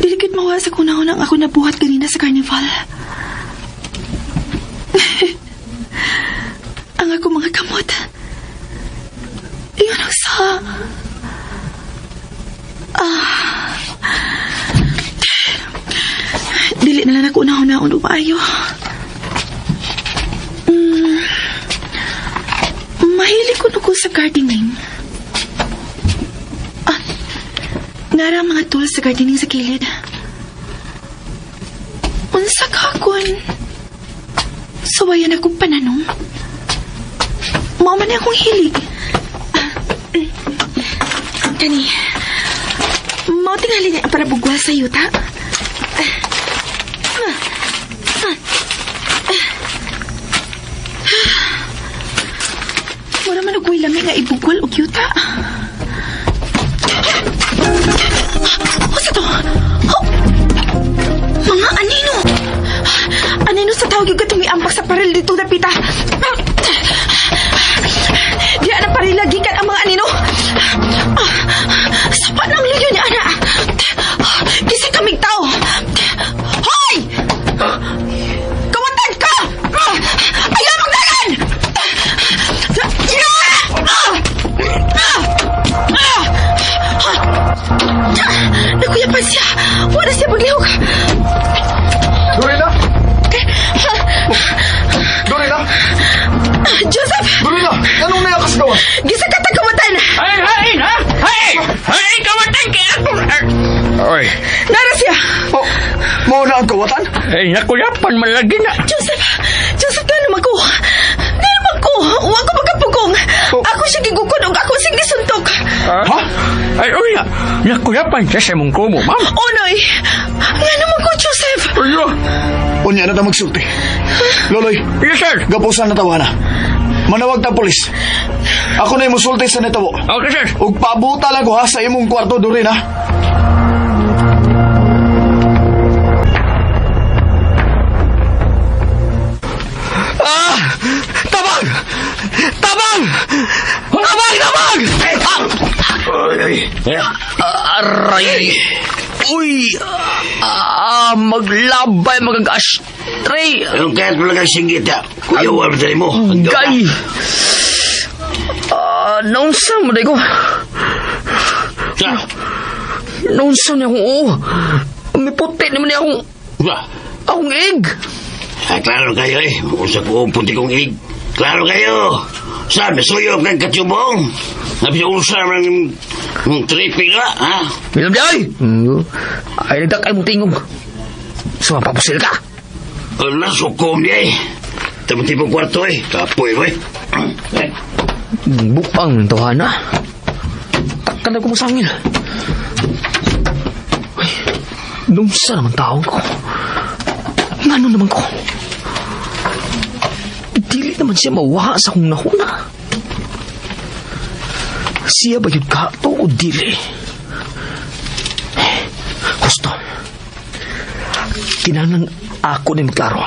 Dili gid mawa sa kunahon ang ako nabuhat kanina sa carnival. Ang ako mga kamot. Iyon ang sa... Dili na lang ako unahon-nahon umaayo. Mahilig ko ko sa gardening. Ah, nara ang mga tools sa gardening sa kilid. Unsa ka kun? Suwayan akong pananom. Mao man akong hilig. Ah, Kani, mao tingali niya ang para bugwal sa yuta. Mura man og ko'y lami nga ibugwal og yuta. Unsa to? Oh! Mga anino! Anino sa tawag yung katong miampak sa paril dito dapita? Diya na parila gikan ang mga anino. Sapa ng luyo niya, ana. Kisa kaming tao. Hoy! Kawatan ka! Ayaw magdagan! Nakuyapan siya. Wala siya maglihok. Dorina! Dorina! Joseph! Dorina! Anong nayakas gawas? Gisa ka kawatan! Ay, ay, ha? Ay! Ay, kawatan kay ako! Oy. Nara siya! Oh, mao na ang kawatan? Ay, nakuyapan man lagi na. Joseph! Joseph, gano'n man ko? Gano'n man ko? Huwag ko magkapugong. Ako siya gigukod og ako siya gisuntok. Ha? Ay, uy, nakuyapan siya sa imong kumo, ma'am. Onoy! Nga naman ko, Joseph! Ayo. Unya na ta magsulti. Loloy. Yes, sir. Gapusan na tawana. Manawag ta pulis. Ako na musulti sa nitawo. Okay, sir. Ug pabuta lang ko ha sa imong kwarto Dorina. Ah! Tabang! Tabang! Tabang! Tabang! Ah! Aray! Uy! Ah, maglabay magag-ashtray! Anong kaya't mo lang ang singgit, ha? Kuya, wala mo. Ang Gay! Ah, naunsa mo ko? Sa? Naunsa niya akong oo. May puti naman niya akong... Ba? Akong egg! Ah, klaro kayo eh. Unsa ko ang puti kong egg. Klaro kayo. Sa, misuyo kang katsubong. Napiusa ng tripping na, ha? Milam di ay! Ay, nagdak ay mong tingog. So, mapapusil ka. Ala, sukom niya eh. Tama-tipong kwarto eh. Kapoy mo eh. Bukang ng tawhana. Takkan na kumusangil. Ay, nunsa naman taon ko. Ngano naman ko? Dili naman siya mawaha sa akong nahuna. Siya ba yung kato o dili? Gusto. Kinahanglan ako na maglaro.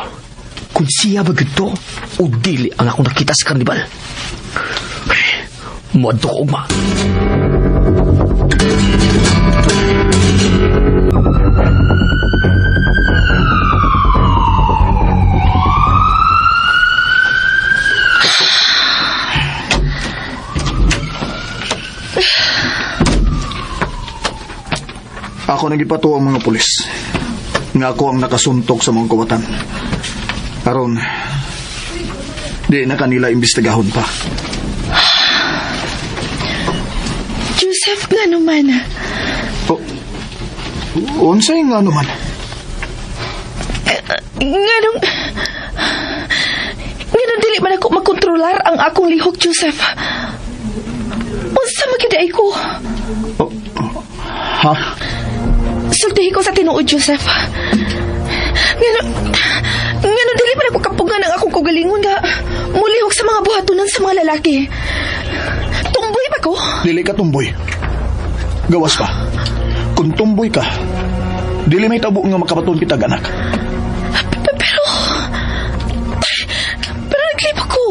Kung siya ba gito o dili ang akong nakita sa karnibal. Muadto ko ugma. Ako nagipatuo ang mga pulis. Nga ako ang nakasuntok sa mga kawatan. Aron, di na kanila imbestigahon pa. Joseph, nga naman. Oh, unsay nga naman? Nga nung dili man ako makontrolar ang akong lihok, Joseph. Unsa magyud ay ko? Oh, ha? Sultihi ko sa tinuod, Joseph. Ngano dili man ako kapugan ang akong kaugalingon nga mulihok sa mga buhatonan sa mga lalaki. Tumboy ba ko? Dili ka tumboy. Gawas pa. Kung tumboy ka, dili may tabo nga makabaton kitag anak. Pero naglip ako.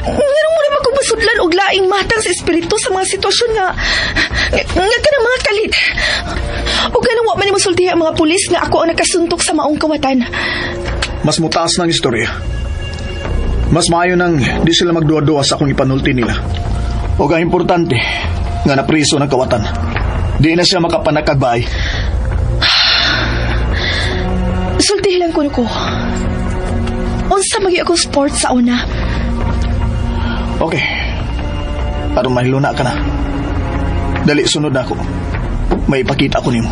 Ngano mo naman ko masudlan og laing matang sa espiritu sa mga sitwasyon nga kanang mga kalit. O ganang wa man ni mosultihi ang mga pulis nga ako ang nakasuntok sa maong kawatan. Mas mutaas ng istorya. Mas maayo nang di sila magduwa-duwa sa akong ipanulti nila. O ang importante, nga napriso ng kawatan. Di na siya makapanakagbay. Sultihi lang kuno ko. Unsa magi akong sport sa una? Okay. Aron mahiluna ka na. Dali, sunod na ako. May ipakita ko nimo.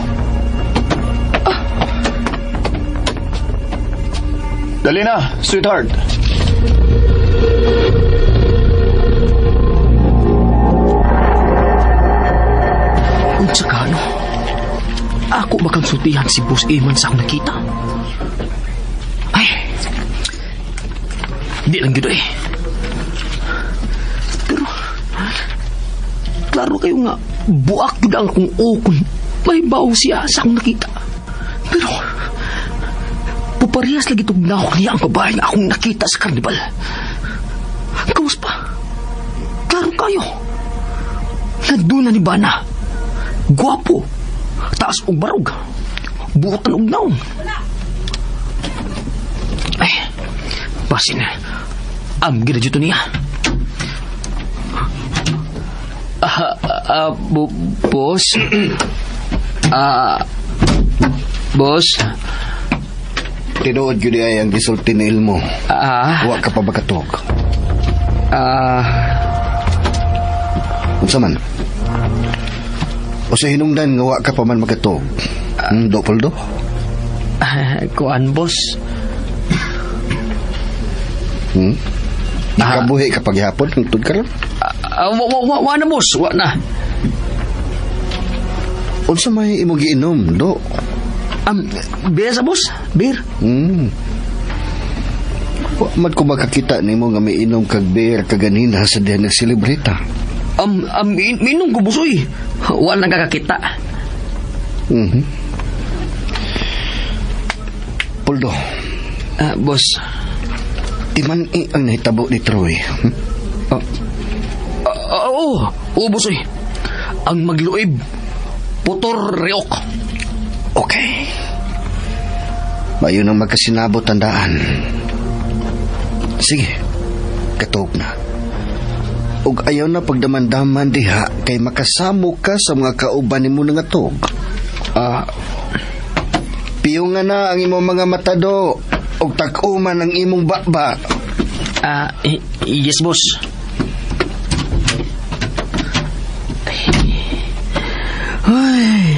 Dali na, sweetheart. Unsa ka, no? Ako makangsultihan si Boss Eman sa akong nakita. Ay, di lang gito eh. Pero, Klaro kayo nga, buak yun ang akong ukon. May baw siya sa akong nakita. Pero, puparehas lagi itong nawak niya ang babae nga akong nakita sa karnibal. Kawas pa, klaro kayo. Nandun na ni Bana. Gwapo. Taas og barog. Buotan og naong. Ay, basin. Am gina dito niya. Boss? Boss? Tinuod gyud ay ang gisulti ni Ilmo. Wa ka pa makatuog. Unsa man? O sa hinungdan nga wa ka pa man makatuog. Do Poldo? Kuan, boss? Nakabuhi ka paghapon hangtod karon? Wa na, boss. Wa na. Unsa may imong giinom, do? Beer sa boss? Beer? Wa man ko makakita nimo nga miinom kag beer kaganina sa diha nagselebrita. Minom ko, boss, oy. Wa na kakakita. Poldo. Boss. Timan-i ang nahitabo ni Troy. Oo. Oo, boss, oy. Ang magluib. Putor reok. Okay. Mayo nang magkasinabot tandaan. Sige, katuog na. Ug ayaw na pagdamandaman diha kay makasamo ka sa mga kauban nimo nga tuog. Piyunga na ang imong mga matado ug tak-uman ang imong baba. Yes, boss. Ay.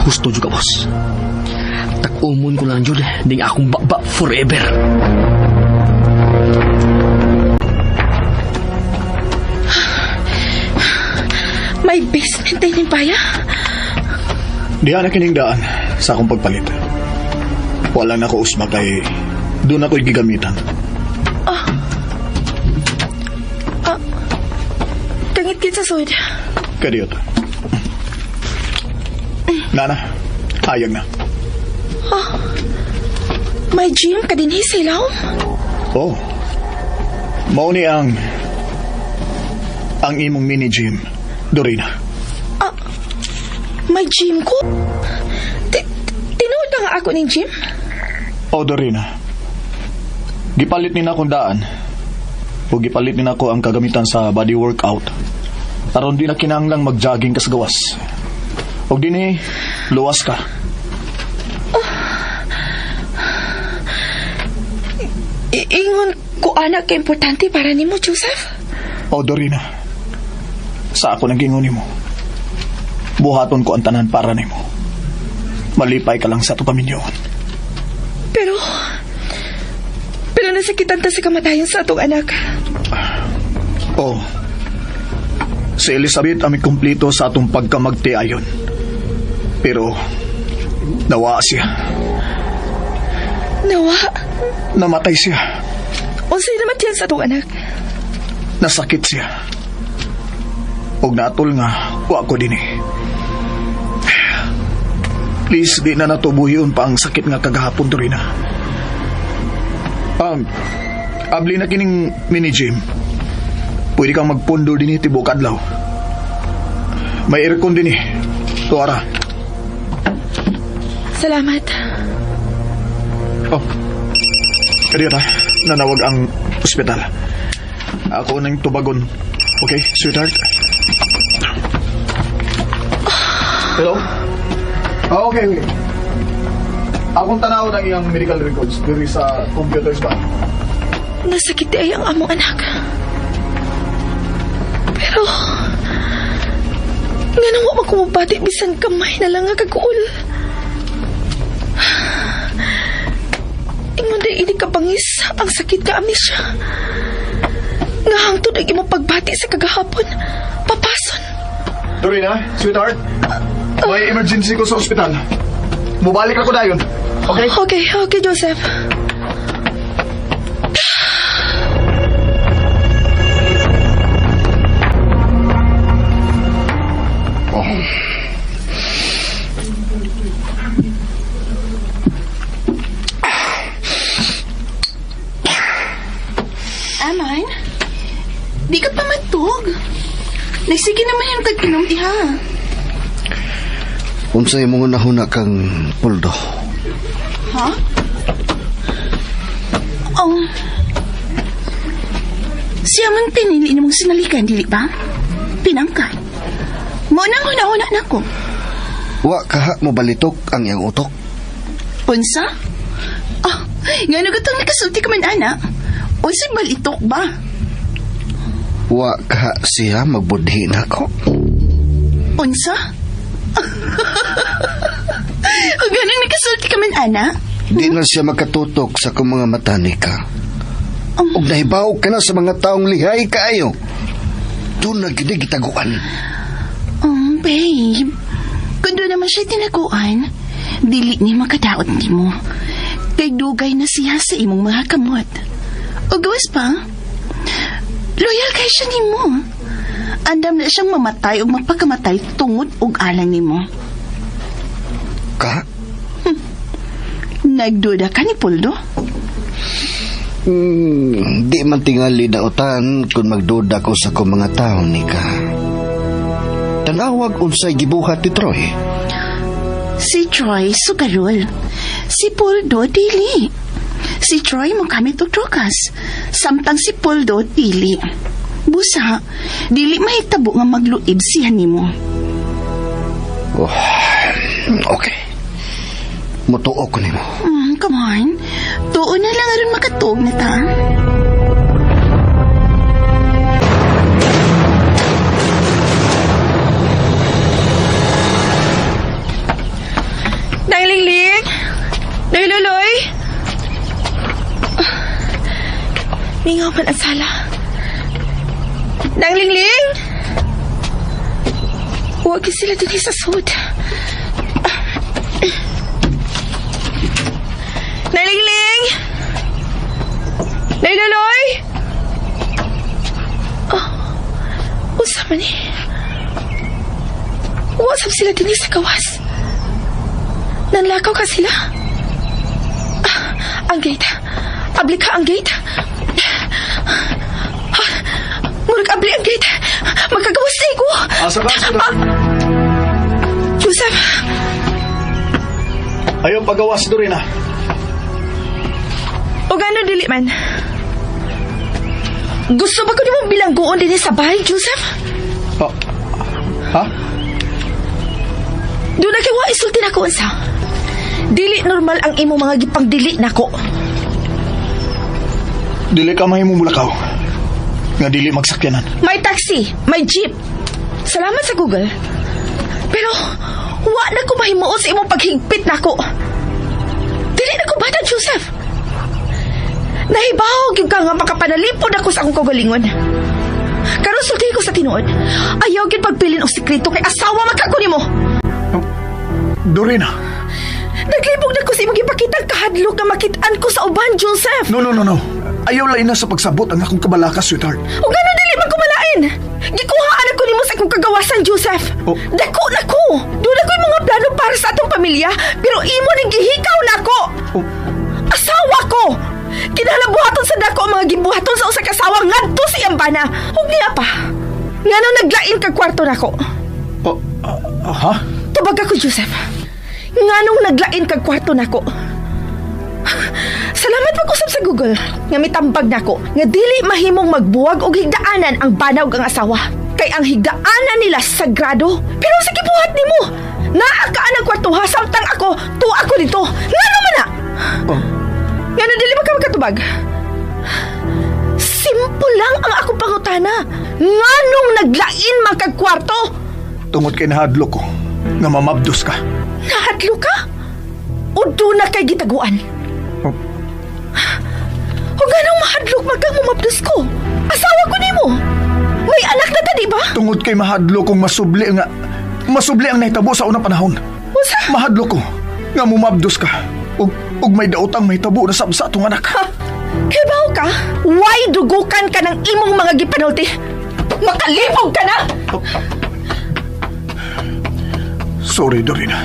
Husto juga, boss. Tak-umon ko lang, Jud. Ding akong baba forever. May basement din paya? Diha na kining daan sa akong pagpalit. Wala na ko usma kay doon ako'y gigamitan. Tangit kit sa sud. Kadiyot. Nana, ayag na. May gym ka din sa ilaw? Oh. Mao ni ang imong mini gym, Dorina. May gym ko? Tinuod ba nga ako ning gym? Oh, Dorina. Gipalit ni na akong daan. O gipalit ni nako ang kagamitan sa body workout. Aron di na kinahanglang mag-jogging ka sa gawas. Og dinhi, luwas ka. Ingon ko anak ka importante para nimo, Joseph? O, Dorina. Sa ako nang gingon nimo. Buhaton ko ang tanan para nimo. Malipay ka lang sa ato paminyoon. Pero nasakitan ta sa kamatayan sa atong anak. Oh. Si Elizabeth ang kumplito sa atong pagkamagtiayon. Pero nawa siya. Nawa? Namatay siya. Unsay namatyan sa atong anak? Nasakit siya. Og naatol nga, wa ko dinhi. Please, di na natubuhion pa ang sakit nga kagahapon, Dorina. Abli na kining mini-gym. Pwede kang magpundo dinhi tibok adlaw. May aircon dinhi. Tuara. Salamat. Oh. Kadiyo ta. Nanawag ang ospital. Ako nang tubagon. Okay, sweetheart? Hello? Okay. Akong tanaw ng iyang medical records diri sa computers ba? Nasakit ay ang among anak. Pero, nga nang wa magkumabati bisan kamay na lang nga kaguol. Ingon day ini kabangis ang sakit ka amnesia. Nga hangtod ang imong pagbati sa kagahapon. Papason. Dorina, sweetheart. May emergency ko sa ospital. Mubalik ako dayon. Okay? Okay, Joseph. Oh. Aman, di ka pa matug. Nagsige naman yung tag-inom, diha. Unsay mong nahuna kang Puldo? Ha? Oh. Siya man pinili nimong sinalikan, dili ba? Pinangka. Mo nang huna-huna na ko. Wa kaha mo balitok ang iyang utok. Unsa? Ah, ngano gatong nakasulti ka man, ana? Unsay balitok ba? Wa kaha siya magbudhi nako. Unsa? O ganang nakasulti ka man, ana? Di na siya makatutok sa akong mga mata ni ka. Ug nahibaw ka na sa mga taong lihay kaayo. Doon na gid gitaguan. Oh, babe. Kung doon naman siya tinaguan, dili ni makadaot nimo. Kay dugay na siya sa imong mga kamot. O gawas pa, loyal kay siya nimo. Andam na siyang mamatay o magpakamatay tungod og alang nimo. Ka? Nagduda ka ni Poldo? Di man tingali dautan kung magduda ko sa akong mga tao ni ka. Tanawag unsay gibuhat ni Troy. Si Troy sugarol. Si Poldo dili. Si Troy mo kamit og drogas. Samtang si Poldo dili. Busa, dili mahitabo nga magluib siya nimo. Oh, okay. Mutuo ko nimo. Come on. Tuo na lang aron makatuog na ta. Nay Lingling! Nay Luloy! Mingaw man ang sala. Nang Lingling! Huwag sila din sa sud. Nay Lingling! Nay Luloy! Oh, usa man eh. Uwasap sila din sa gawas. Nanlakaw ka sila? Ah, ang gate. Abli ka ang gate. Ah, murag abli ang gate. Magkagawas na ko. Asa ka, asa ka? Ah, Joseph, Ayaw pagawas, Dorina. o gano dili man? Gusto ba ko ni mong bilanggoon din sa bahay, Joseph? Oh. Ha? Doon na kay wa isulti na ko unsa. Dili normal ang imo mga gipangdili nako. Dili ka mahimong mulakaw. Nga dili magsakyanan. May taxi, may jeep. Salamat sa Google. Pero wa na ko mahimuot sa imong paghigpit nako. Dili na ko bata, Joseph. Nahibaw gyud ka nga makapanalipod ako sa akong kaugalingon. Karon sulti ko sa tinuod. Ayaw gyud pagpilin og sekreto kay asawa man ka nimo. Dorina. Naglibog na ko sa imong gipakitang kahadlok nga makit-an ko sa uban, Joseph. No, no, no, no. Ayaw lain na sa pagsabot ang akong kabalaka, sweetheart. O gano'n dili man kumalain. Gikuhaan ako nimo sa akong kagawasan, Joseph. Oh. Dako na ko. Doon ako'y mga plano para sa atong pamilya, pero imo ning gihikaw na ko. Oh. Asawa ko. Kinahanglan buhaton sa dako ang mga gibuhaton sa usa ka asawa ngadto sa iyang bana. Ug niya pa. Ngano naglain kag kwarto nako? Oh, ah, ha? Tubag ako, Joseph. Nganong naglain kag kwarto nako? Salamat pag-usap sa Google nga mitambag nako nga dili mahimong magbuwag og higdaanan ang bana ug ang asawa. Kay ang higdaanan nila sagrado. Pero sa gibuhat nimo, naa ka ang kwarto ha samtang ako tuwa ako dito. Ngano man na? Oh. Ngano dili ba ka makatubag? Simple lang ang akong pangutana. Nganong naglain man kag kwarto? Tungod kay nahadlok ko nga mamabdos ka. Nahadlo ka? O doon na kay gitaguan? Oh. O ganong mahadlok man kang mumabdos ko? Asawa ko nimo. May anak na ta, di ba? Tungod kay mahadlok kong masubli ang nahitabo sa unang panahon. Usa? Mahadlok ko nga mumabdos ka. Ug may daotang mahitabo na sab sa atong anak. Ha? Kibaw ka? Why dugukan ka ng imong mga gipanulti? Makalibog ka na! Oh. Sorry, Dorina.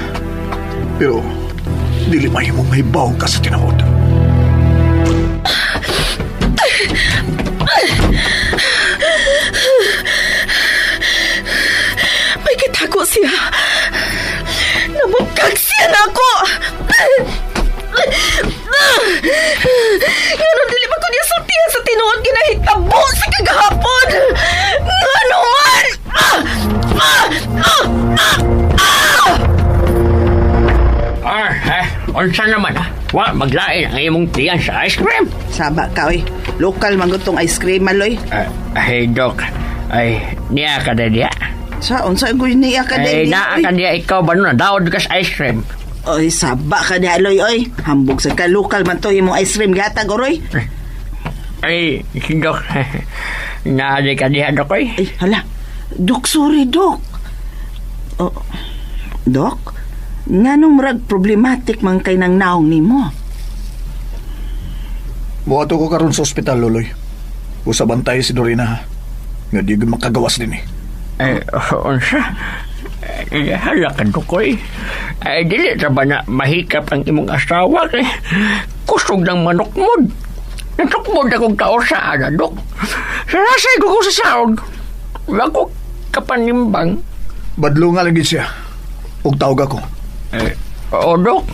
Pero, dili mahimong mahibaw ka sa tinuod. May kitago siya. Namukag siya na ako. Ngano dili ba ko niya sultihan sa tinuod ginahitabo sa kagahapon? Ngano man? Ah! Ah! Ah! Ah! Ah! Ah, eh, unsa naman ha? Wa maglain ang imong tiyan sa ice cream. Saba ka, oy. Lokal man gud tong ice cream, maloy. Ay, Dok. Ay, niya ka na diya. Sa, unsa gud niya ka Ay, dili, naa oy. ka diya ikaw ba nun? Daod ka sa ice cream. Oy, saba ka diha, loy, oy. Hambog sa ka, lokal man to imong ice cream gatag, oroy. Ay, Dok. Naa di ka diha, Dok, oy. Ay, hala. Dok, sorry, Dok. Oh, Dok, nganong murag problematic man kay nang naong nimo? Buhato ko karon sa ospital, Loloy. Usaban tayo si Dorina, ha? Nga di ko makagawas din eh. Ay, unsa? Ay, hala ka, Dok, oy. Ay, dili ra ba na mahikap ang imong asawa kay kusog ng manukmod. Natukmod akong tao sa ana, Dok. Sarasay ko ko sa saog. Wala ko kapanimbang. Badlo nga lagi siya. Ug tawag ako. Eh, oo, Dok.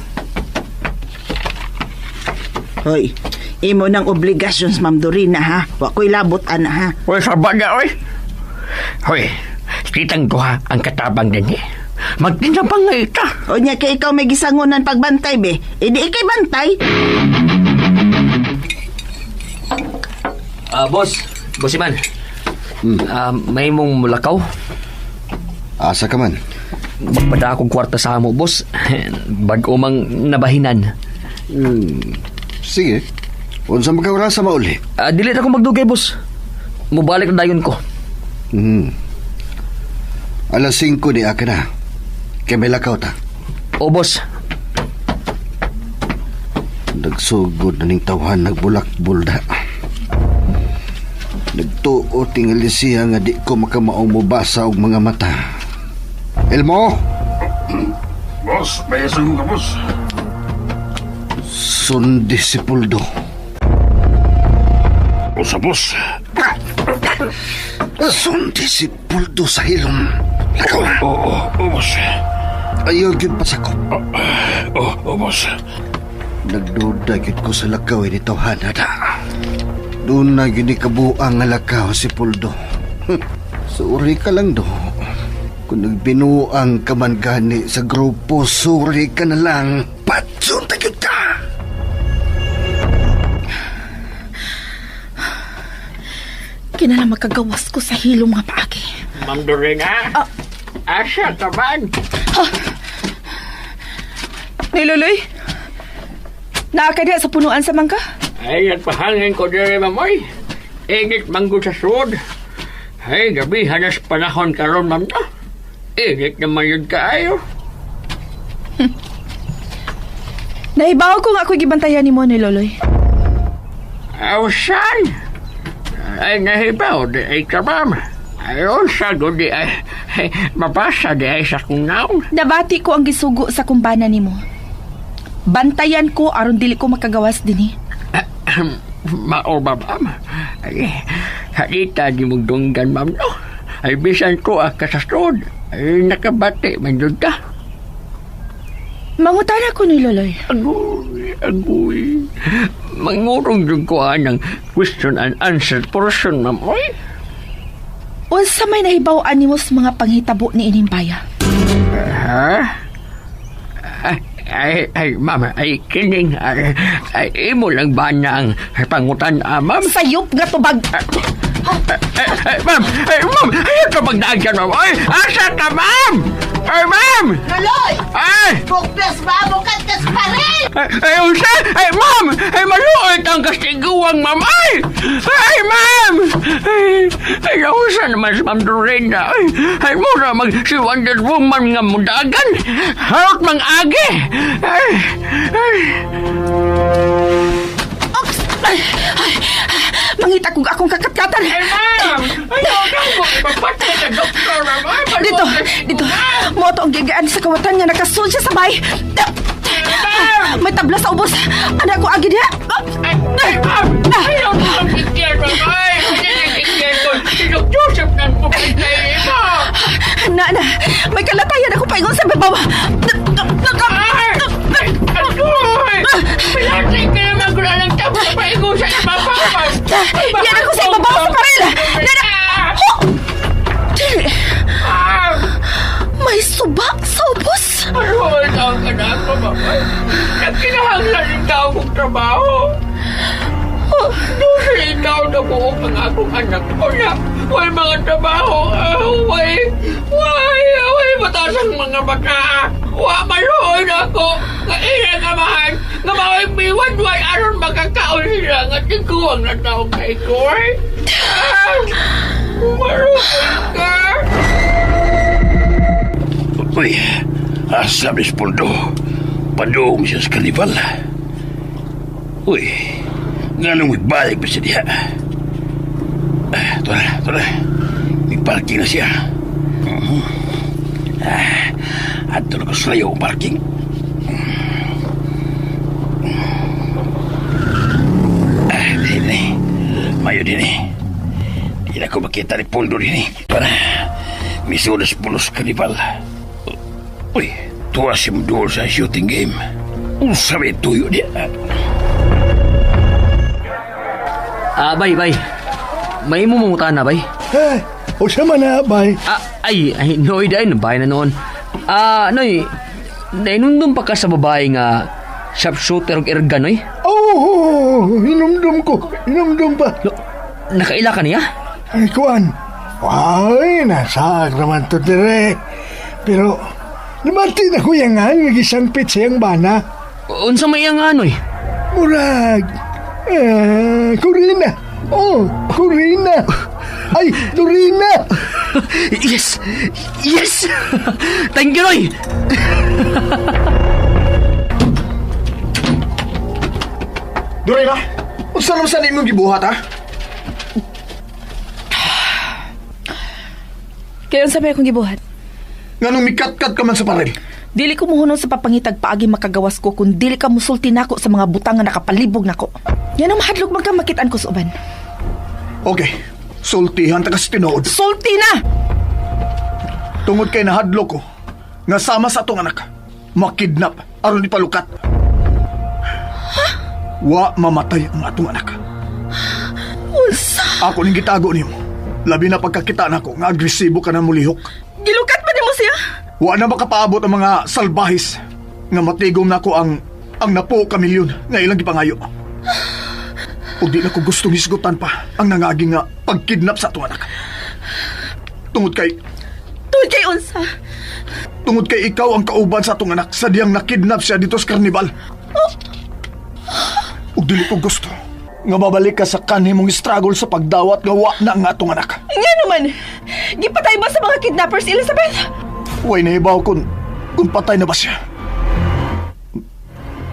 Hoy, imo nang obligasyon Ma'am Dorina, ha? Wa ko'y labot, ana, ha? Hoy, saba na, oy. Hoy, kitang duha ang katabang din eh. Magtinabang nga ita. O nya kay ikaw may gisangunan pagbantay, be. E di ikay bantay. Boss, Boss Iman. May mong mulakaw? Asa ka man? Magpada akong kwarta sa amo, boss. Bag-o mang nabahinan. Sige. Unsa man ka sa mauli? Dili na ako magdugay, boss. Mubalik na dayon ko. Alas 5 ni aka na. Kay may lakaw ta. O, boss. Nagsugod na ning tawhan nagbulakbul da. Nagtuo tingali siya nga di ko makamaong mobasa og mga mata. Elmo! Boss, may isang ka, boss. Sundi si Puldo. Usa, boss. Sundi si Puldo sa hilom. Lakaw na. Oo, oo, boss. Ayaw gyud pasakop. Oo, oo, boss. Nagduda gyud ko sa lakaw ni tawhana da. Doon na gyud ni kabuang nga lakaw si Puldo. Sorry ka lang do. Kung nagbinuang ka man gani sa grupo, sorry ka na lang. Patsun ta gyud ka! Kinala makagawas ko sa hilom nga paagi. Ma'am Dorina, asa ka man? Ni Loloy, naa ka diha sa punuan sa mangka? Ay, nagpahangin ko diri, ma'am, oy. Init manggo sa sud. Ay, gabi, hanas panahon karon, ma'am, no? Init naman yun kaayo. Nahibaw ko nga ako'y gibantayan ni mo ni Loloy. Aw, saan? Ay, nahibaw, di ay ka, ma'am. Ay, unsa, di ay, ay, mabasa di ay sa kong naon. Nabati ko ang gisugo sa kumbana nimo. Bantayan ko aron dili ko makagawas dinhi. Mao ba, ma'am? Ay, halita di mong dunggan, ma'am, no? Ay, bisan ko ang kasasod. Ay, nakabati, man yun ka. Mangutana ko ni Loloy. Agoy, agoy. Mangurong yung ko ng question and answer portion, ma'am. Oy, Unsa may nahibaw-an nimo sa mga panghitabo ni ining baya? Ha? Ay, ay, ma'am, ay, kining, ay, ay, imo lang ba na ang pangutan, ma'am? Sayop nga tubag. Ay, ay, ma'am, ay, ma'am, ay, kapag daan ma'am. Ay, asa ka, ma'am? Ay, ma'am! Loloy! Ay! Buklas ba? Bukat kas pa rin! Ay, ay, unsa? Ay, ma'am! Ay, maluot ang kastiguang, ma'am! Ay! Ay, ma'am! Ay, ay, nausa naman si Ma'am Dorena. Ay, ay, mura mag si Wonder Woman nga mudagan. Harot mang agi. Ay, ay. Ops! Ay, ay, mangita kong akong kakatkatan. Ay, ma'am! Ay, mo. Ipapatay sa doktor, ma'am. Ay, Dito, dito. Moto ang Ako ang gigaan sa kawatan nga nakasul siya sa bay. May tabla sa ubos. Anak ko agi diha. Ayaw ko ang bigyan, ay! Bigyan ko! Joseph na mo Na, na. May kalatayan ako paingon sa babaw. Agoy! Pilating ka naman kung anong tabla paingon sa ibabaw! Yan ako sa ibabaw sa paril. Na, na. Ho! Dili. May suba sa ubos. Ano ang ka na ako, mamay? Nagkinahanglan yung tao kong trabaho. Doon ikaw na buo ang akong anak ko na. Way mga trabaho. Way, way, way, mataas ang mga bata. Wa maluhoy na ako. Nga ilang amahan. Nga mao'y miwan-way aron makakaon sila. Nga tiguang na tao kay Koy. Maluhoy ka. Uy, asa mis Poldo? Padung siya sa karnival. Uy, nga nung balik pa siya diha. Ito na, ito na. May parking na siya. Ato na ko sa layo ang parking. Din eh. Mayo din eh. Di na ko makita ni Poldo din eh. Para, misulas pulos karnival. Uy, tuwa si Mdol sa shooting game. Unsa may tuyo niya. Bay, bay. May mo mangutan na, bay? Eh, usa man na, bay. Ay, ay, Noy, dahil bay na noon. Noy, nainundum pa ka sa babae nga sharpshooter og airgun, Noy? Oh, hinumdum ko. Hinumdum pa. No, nakaila ka niya? Ay, kuan. Ay, nasaag naman to dire. Pero, namati na ko yung nga, nagisangpit siyang bana. Unsa may iyang anoy? Murag, Corina. Oh, Corina. Ay, Dorina. Yes! Yes! Thank you, Noy! Dorina, unsa naman sa imong gibuhat ha? Kaya unsa may akong gibuhat? Nganong mikat-kat ka man sa paril? Dili ko muhunong sa papangitag paagi makagawas ko kung dili ka musulti nako sa mga butang nga nakapalibog nako. Yan ang mahadlok man ka makitaan ko sa uban. Okay, sultihan ta kasi tinuod. Sulti na! Tungod kay nahadlok ko, nga sama sa atong anak, makidnap aron ipalukat. Wa mamatay ang atong anak. Unsa? Ako ning gitago nimo. Labi na pagkakita nako nga agresibo ka na mulihok. Gilukat pa nimo siya? Wa na makapaabot ang mga salbahis nga matigom nako ang napo ka milyon nga ilang gipangayo. Ug di na ko gustong hisgutan pa ang nangagi nga pagkidnap sa atong anak. Tungod kay unsa? Tungod kay ikaw ang kauban sa atong anak sa diyang nakidnap siya dito sa karnival. Ug dili ko gusto nga babalik ka sa kanhi mong struggle sa pagdawat nga wa na ang atong anak. Nga naman, gipatay ba sa mga kidnappers, Elizabeth? Way nahibaw kung patay na ba siya.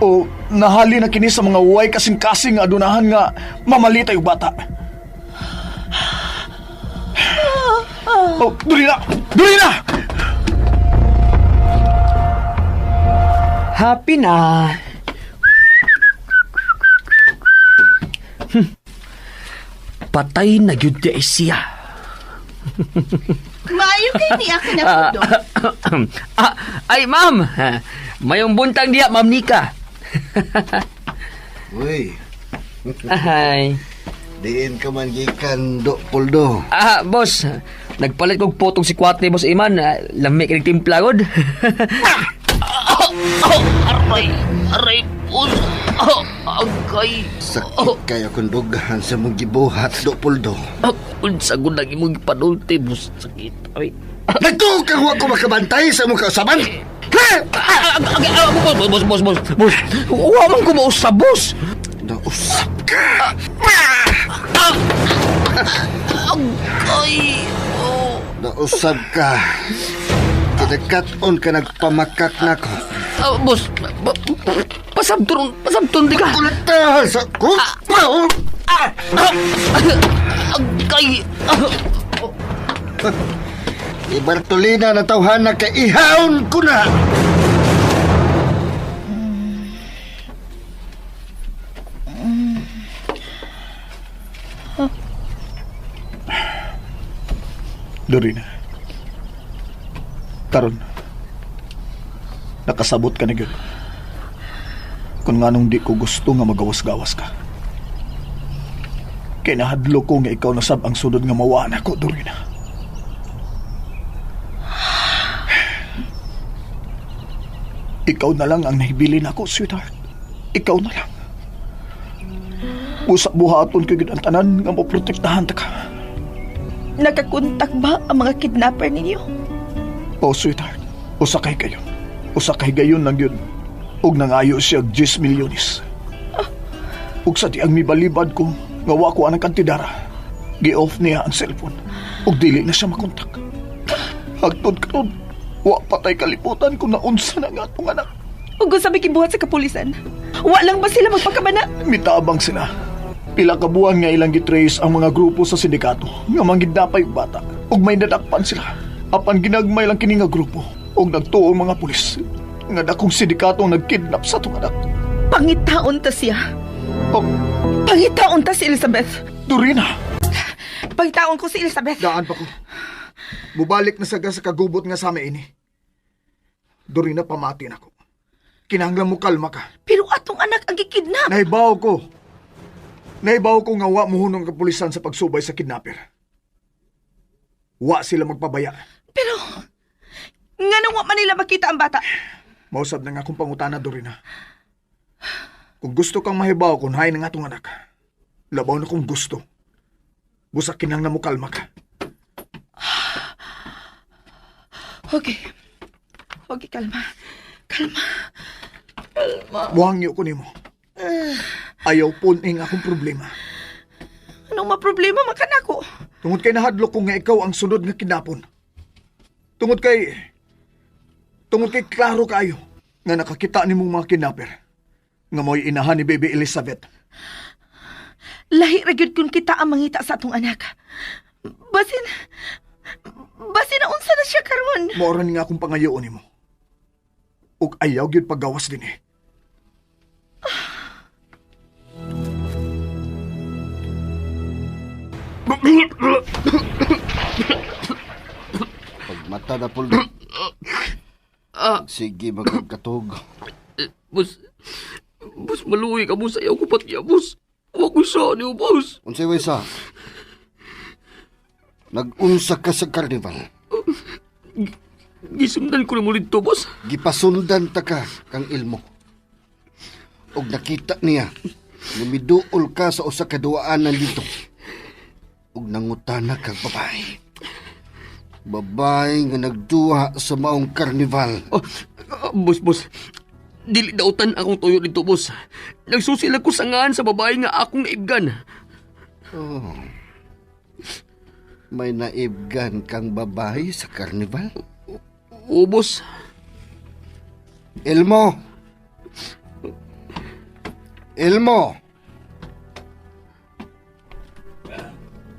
O nahali na kini sa mga way kasing-kasing nga adunahan nga mamalitay og bata. Oh, duli na! Duli na! Happy na. Patay na gyud di ay siya. Maayo kay niya ka na po, Dok. Ay, ma'am. Mayong buntang diya, ma'am Nika. Uy, Ay. diin ka man gikan do Poldo. Boss. Nagpalit kog potong si Kwate, boss Iman. Lami kay timpla gud. Aray, aray, boss. Agay. Sakit kayo kung dugahan sa mong gibuhat do Poldo. Unsa gud nang imong gipanulti, boss. Sakit. Ay. Nagtuo kang wa ko makabantay sa mong kausaban. Boss, boss, boss, boss. Wa man ko mausab, boss. Nausap ka. Agay. Oh. Nausap ka. Kinakat-on ka nagpamakak nako. Boss, pasabton, pasabton di ka. Kulatahan sa ko. Agay. Ni Bartolina na tawhana kay ihaon ko na. Dorina. Karon, nakasabot ka na gyud. Kung nganong di ko gusto nga magawas-gawas ka. Kay nahadlo ko nga ikaw nasab ang sunod nga mawaan ako, Dorina. Ikaw na lang ang nahibilin ako, sweetheart. Ikaw na lang. Busa buhaton ko gyud ang tanan nga moprotektahan ta ka. Nakakontak ba ang mga kidnapper ninyo? Oh, sweetheart. Usakay kayo. Usakay gayon lang yun. Og nangayo siya 10 milyones. Ug sa di ang mibalibad ko, nga wa ko anang kantidara. Gi-off niya ang cellphone. Ug dili na siya makontak. Hagtod karon, wa patay kalibutan kung naunsa na nga atong anak. Ug unsa may gibuhat sa kapulisan? Wa lang ba sila magpakabana? Mitabang sila. Pila ka buwan nga ilang gitrace ang mga grupo sa sindikato nga mangidnapay og bata ug may nadakpan sila. Apan ginagmay lang kini nga grupo ug nagtuo ang mga pulis nga dakong sindikato ang nagkidnap sa atong anak. Pangitaon ta siya. Oh. Pangitaon ta si Elizabeth. Dorina! Pangitaon ko si Elizabeth. Daan pa ko. Mubalik na saga sa kagubot nga sa ini. Dorina, pamati na ko. Kinahanglan mo kalma ka. Pero atong anak ang gikidnap. Nahibaw ko. Nahibaw ko nga wa muhunong kapulisan sa pagsubay sa kidnapper. Wa sila magpabaya. Pero, nganong wa man nila makita ang bata? Mausab na nga akong pangutana, Dorina. Kung gusto kang mahibaw kung hain ang atong anak, labaw na kung gusto. Busa kinahanglan mo kalma ka. Okay. Okay, kalma. Kalma. Kalma. Buhangyo ko nimo. Ayaw puning akong problema. Anong maproblema man ka nako? Tungod kay nahadlok ko nga ikaw ang sunod nga kidnapon. Tungod kay klaro kaayo nga nakakita nimong mga kidnapper nga mo'y inahan ni Baby Elizabeth. Lahi ra gyud kun kita ang mangita sa atong anak. Basin na unsa na siya karon. Mao ra ni nga akong pangayoon nimo. Ug ayaw gyud paggawas dinhi. Pagmata na, Poldo. Sige, magkatog. Boss, boss, maluwi ka, boss. Ayaw ko patya, boss. Huwag ko siya niyo, boss. Unsay way sa? Nag-unsa ka sa karnival. Gisundan ko na mo dito, boss. Gipasundan ta ka kang Ilmo. Og nakita niya, lumiduol ka sa usa ka duwaanan dito. Og nangutana kag babae. Babae nga nagduha sa maong karnival. Oh, boss, boss. Dili dautan akong tuyo dito, boss. Nagsusila ko sangaan sa babae nga akong naibgan. Oh. May naibgan kang babae sa karnival? Oo, boss. Elmo! Elmo!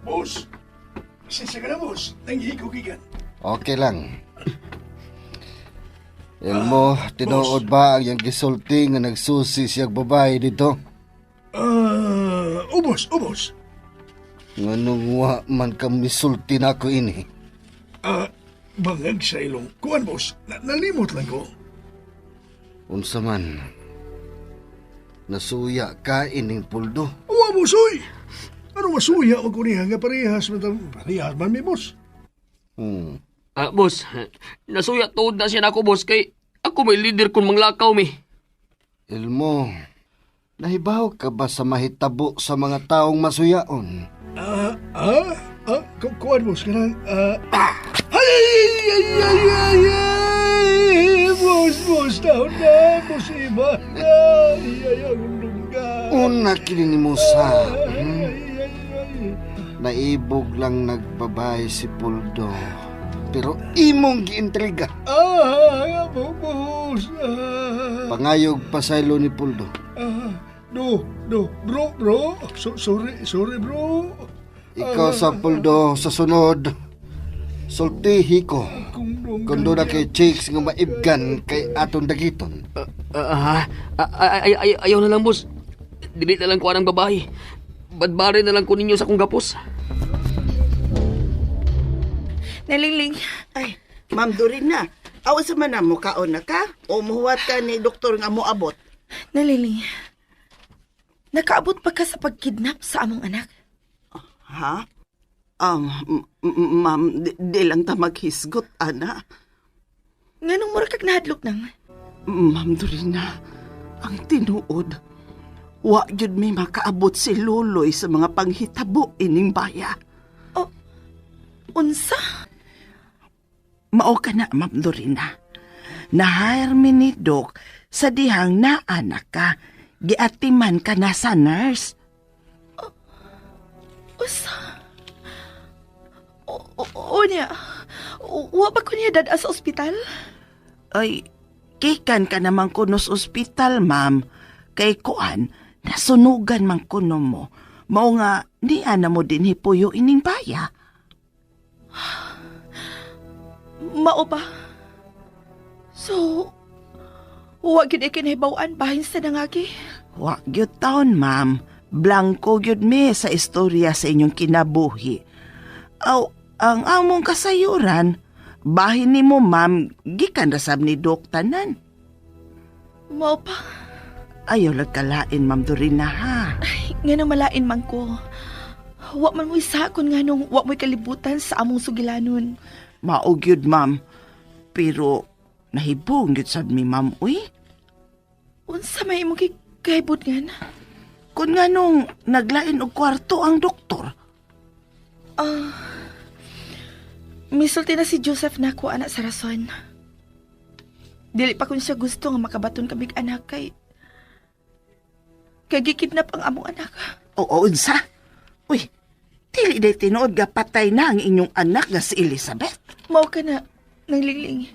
Boss, pasensya ka na, boss. Nanghigo gigan. Okay lang. Elmo, tinuod ba ang iyang gisulti nga nagsusi siyang babae dito? Ubos, ubos. Nganong wa man ka misulti na ako ini? Bangag sa ilong. Kuan, boss, nalimot lang ko. Unsa man, nasuya ka ining Puldo. Uwa, boss, uy! Ano masuya ko niya nga parehas man, parehas man mi, boss. Boss, nasuya tuod na siya nako, boss, kay ako may leader kung manglakaw mi. Elmo, nahibaw ka ba sa mahitabo sa mga taong masuyaon? Kuan, boss, kanang, ay, ay, ay, ay, ay, boss, boss, taon na, boss, iba na, ay, ay, ang lungga. Una kini ni Musa. Naibog lang nagbabae si Puldo. Pero imong giintriga. Boss. Pangayog pasaylo ni Puldo. No, bro. Sorry, bro. Ikaw sa Puldo, sa sunod. Sultihi ko. Kung doon na kay chicks nga maibgan kay aton dagiton. Ha? Ay, ayaw na lang, boss. Dili na lang ko anang babae. Badbare na lang ko ninyo sa akong gapos. Nalingling. Ay, Ma'am Dorina, awa sa man na mo kaon na ka? O muhuwat ka ni doktor nga moabot? Nalingling. Nakaabot pa ka sa pagkidnap sa among anak? Ha? Ma'am, di lang ta maghisgot, ana. Nganong mura kag nahadlok nang? Ma'am Dorina, ang tinuod, wa gyud may makaabot si Loloy sa mga panghitabo ining baya. Oh, unsa? Mao ka na, Ma'am Dorina. Na-hire mi ni Doc sa dihang naanak ka. Giatiman ka na sa nurse. Oh, usa? O niya, wa ba ko niya dad sa ospital? Ay, kikan ka naman kuno sa ospital, ma'am. Kay kuan, nasunugan man kuno mo. Mao nga, niya na mo din hipuyo ining baya. Mao ba? So, wa gyud ay kinahibaw-an bahin sa nangagi? Wa gyud taon, ma'am. Blanko gyud mi sa istorya sa inyong kinabuhi. Aw, ang among kasayuran, bahin nimo, ma'am, gikan ra sab ni Dok tanan. Mao pa. Ayaw lang kalain, Ma'am Dorina, ha? Ay, nga nang malain man ko. Wa man mo'y sakon nga nung wa mo'y kalibutan sa among sugilanon. Mao gyud, ma'am. Pero nahibong gyud sad mi, ma'am, uy. Unsa may imong kikahibot nga na? Kun nga nung naglain og kwarto ang doktor. Misulti na si Joseph na ako, anak sa rason. Dili pa kun siya gusto nga makabaton kamig anak kay gikidnap ang among anak. Oo, unsa? Uy, dili day tinuod ga patay na ang inyong anak nga si Elizabeth. Mao ka na, nang lingling.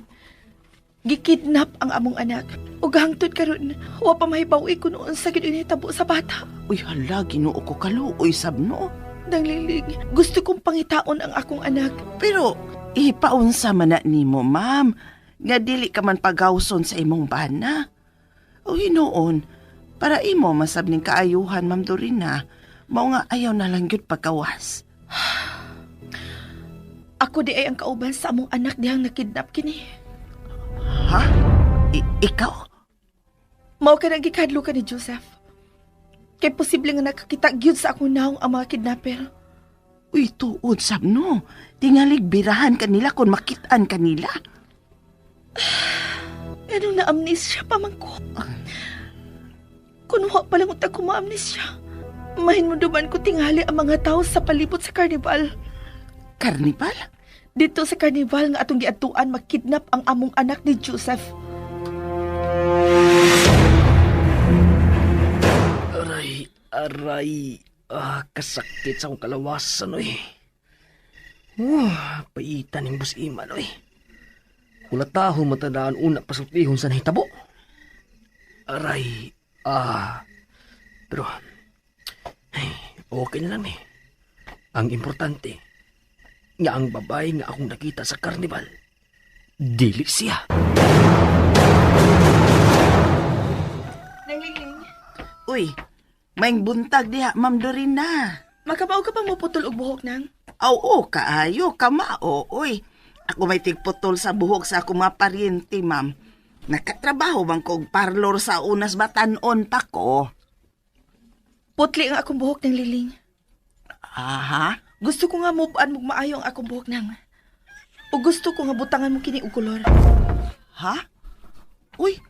Gikidnap ang among anak. Ug hangtod karon, wa pa mahibaw-i kun unsa gid initabo sa bata. Uy, hala, Ginoo ko kaluoy sabno. Nang lingling, gusto kong pangitaon ang akong anak. Pero ipaunsa man na nimo, ma'am, nga dili ka man pagawson sa imong bana. O hinoon, para imo masab ning kaayuhan, Ma'am Dorina, mao nga ayaw na lang gyud pagkawas. Ako di ay ang kauban sa among anak dihang nakidnap kini. Ha? Ikaw? Mao ka nang gikadlo ka ni Joseph. Kay posible nga nakakita gyud sa akong naong ang mga kidnapper. Uy, tuod sabno. Tingalig birahan kanila kung makitaan kanila. Anong na-amnesia pa man ko? Kunwa pa lang unta ko ma-amnesia. Mahinmunduman ko tingali ang mga tao sa palibot sa karnival. Karnival? Dito sa karnival nga atong giadtuan makidnap ang among anak ni Joseph. Aray, aray. Ah, kasakit sa akong kalawasan, oy. Paitan ning bus iman, oy. Hulataho matandaan una pasultihon sa nahitabo. Aray, pero, ay, okay na lang eh. Ang importante, nga ang babae nga akong nakita sa karnival, dili siya. Nangling. Uy, may buntag diha, Ma'am Dorina. Makabaw ka pa mo putol og buhok nang? Aw, oo, kaayo, kamao, uy. Ako may tigputol sa buhok sa akong mga paryente, ma'am. Nakatrabaho bang kog parlor sa unas batanon pa ko. Putli ang akong buhok ng liling. Aha. Gusto ko nga mubaan mo maayo ang akong buhok nang. O gusto ko nga butangan mo kini og kolor. Ha? Uy,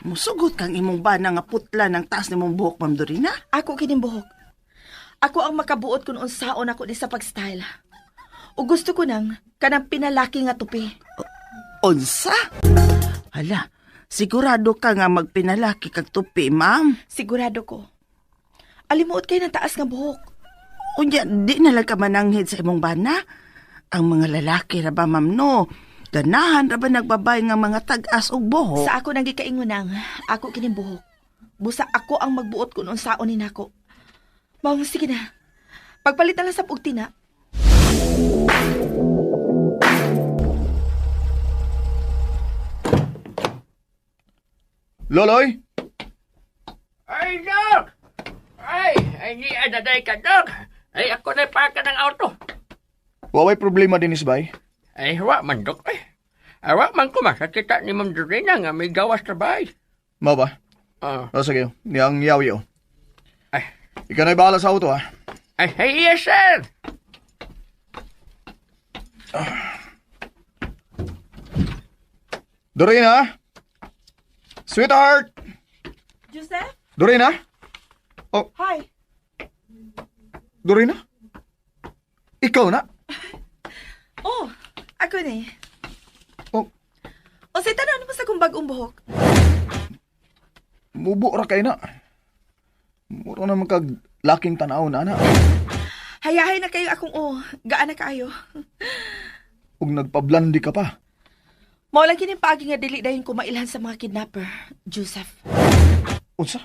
musugot kang imong bana nga putla ng taas nimong buhok, Ma'am Dorina? Ako kining buhok. Ako ang makabuot kung unsaon ako ni sa pag-style. O gusto ko nang kanang pinalaki nga tupi. Unsa? Hala, sigurado ka nga magpinalaki kag tupi, ma'am? Sigurado ko. Alimuot kay ng taas nga buhok. Unya, di na lang ka mananghid sa imong bana? Ang mga lalaki ra ba, ma'am, no? Ganahan ra ba nagbabay nga mga tag-as og buhok? Sa ako nang gikaingon nang, ako kining buhok. Busa ako ang magbuot kung unsaon ni nako. Maong sige na. Pagpalit na lang sa pugtina. Loloy? Ay, Dok! Ay, ay, di adaday ka, Dok! Ay, ako na parka ng auto. Waway problema din isbay. Ay, wa man, Dok. Ay, wa man ko masakita ni Ma'am Dorina nga may gawas trabaho. Mao ba? Ah. O sige, niyang yaw-yaw. Ay. Ikaw na'y bahala sa auto, ha? Ay, ay, yes, sir! Dorina? Sweetheart! Joseph? Dorina? Oh. Hi. Dorina? Ikaw na? Oh, ako ni. Oh. O sa tanaw mo sa kong bagong buhok. Mubo ra kay na. Muro na man kag laking tanaw na, ana. Hayahay na kayo akong oh, gaan na kaayo. Ug nagpablandi ka pa. Mao lang kini paagi nga dili dayon ko mailhan sa mga kidnapper, Joseph. Unsa?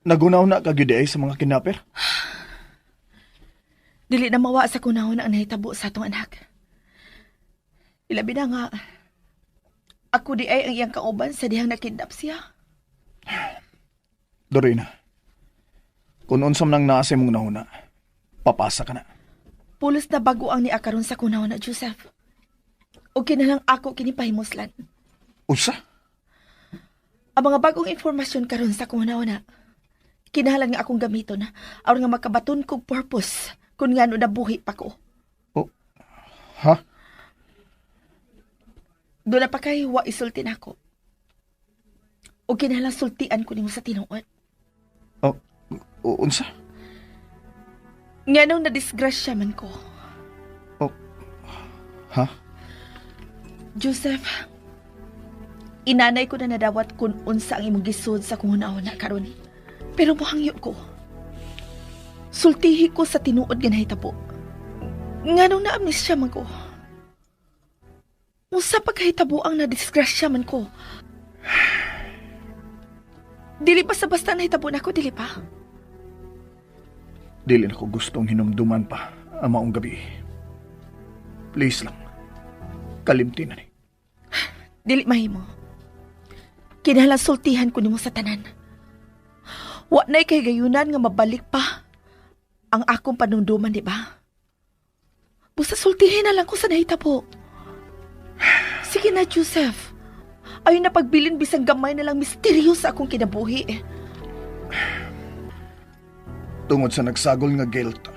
Nagunaw na ka gyud ay sa mga kidnapper? Dili na mawa sa kunahon ang nahitabo sa atong anak. Ilabi na nga, ako di ay ang iyang kauban sa dihang nakidnap siya. Dorina, kung unsam nang naa sa imong nahuna, papasa ka na. Pulos na bago ang niya karon sa kunahon na, Joseph. O kinalang ako kini pahimuslan. Unsa? Ang mga bagong informasyon karon sa kunahon na, kinahanglan nga akong gamiton aron nga makabaton kog purpose kung ngano nabuhi pa ko. Oh, ha? Doon na pa kay wa isulti nako. O kinahanglan sultian ko nimo sa tinuod. Oh, unsa? Nganong nadisgrasya man ko. Oh, ha? Joseph, inanay ko na nadawat kung unsa ang imong gisud sa kung una karon. Pero muhangyo ko. Sultihi ko sa tinuod nga nahitabo. Nganong naamnesya man ko. Unsa pagkahitabo ang nadisgrasya man ko. Dili ba sa basta nahitabo nako, dili pa? Dili na ko gustong hinumduman pa ang maong gabi. Please lang. Kalimti na ni. Dili mahimo. Kinahanglan sultihan ko nimo sa tanan. Wa na'y kahigayunan nga mabalik pa ang akong panumduman, di ba? Busa sultihin na lang ko sa nahitabo. Sige na, Joseph. Ayun na pagbilin bisang gamay na lang misteryo sa akong kinabuhi. Tungod sa nagsagol nga guilt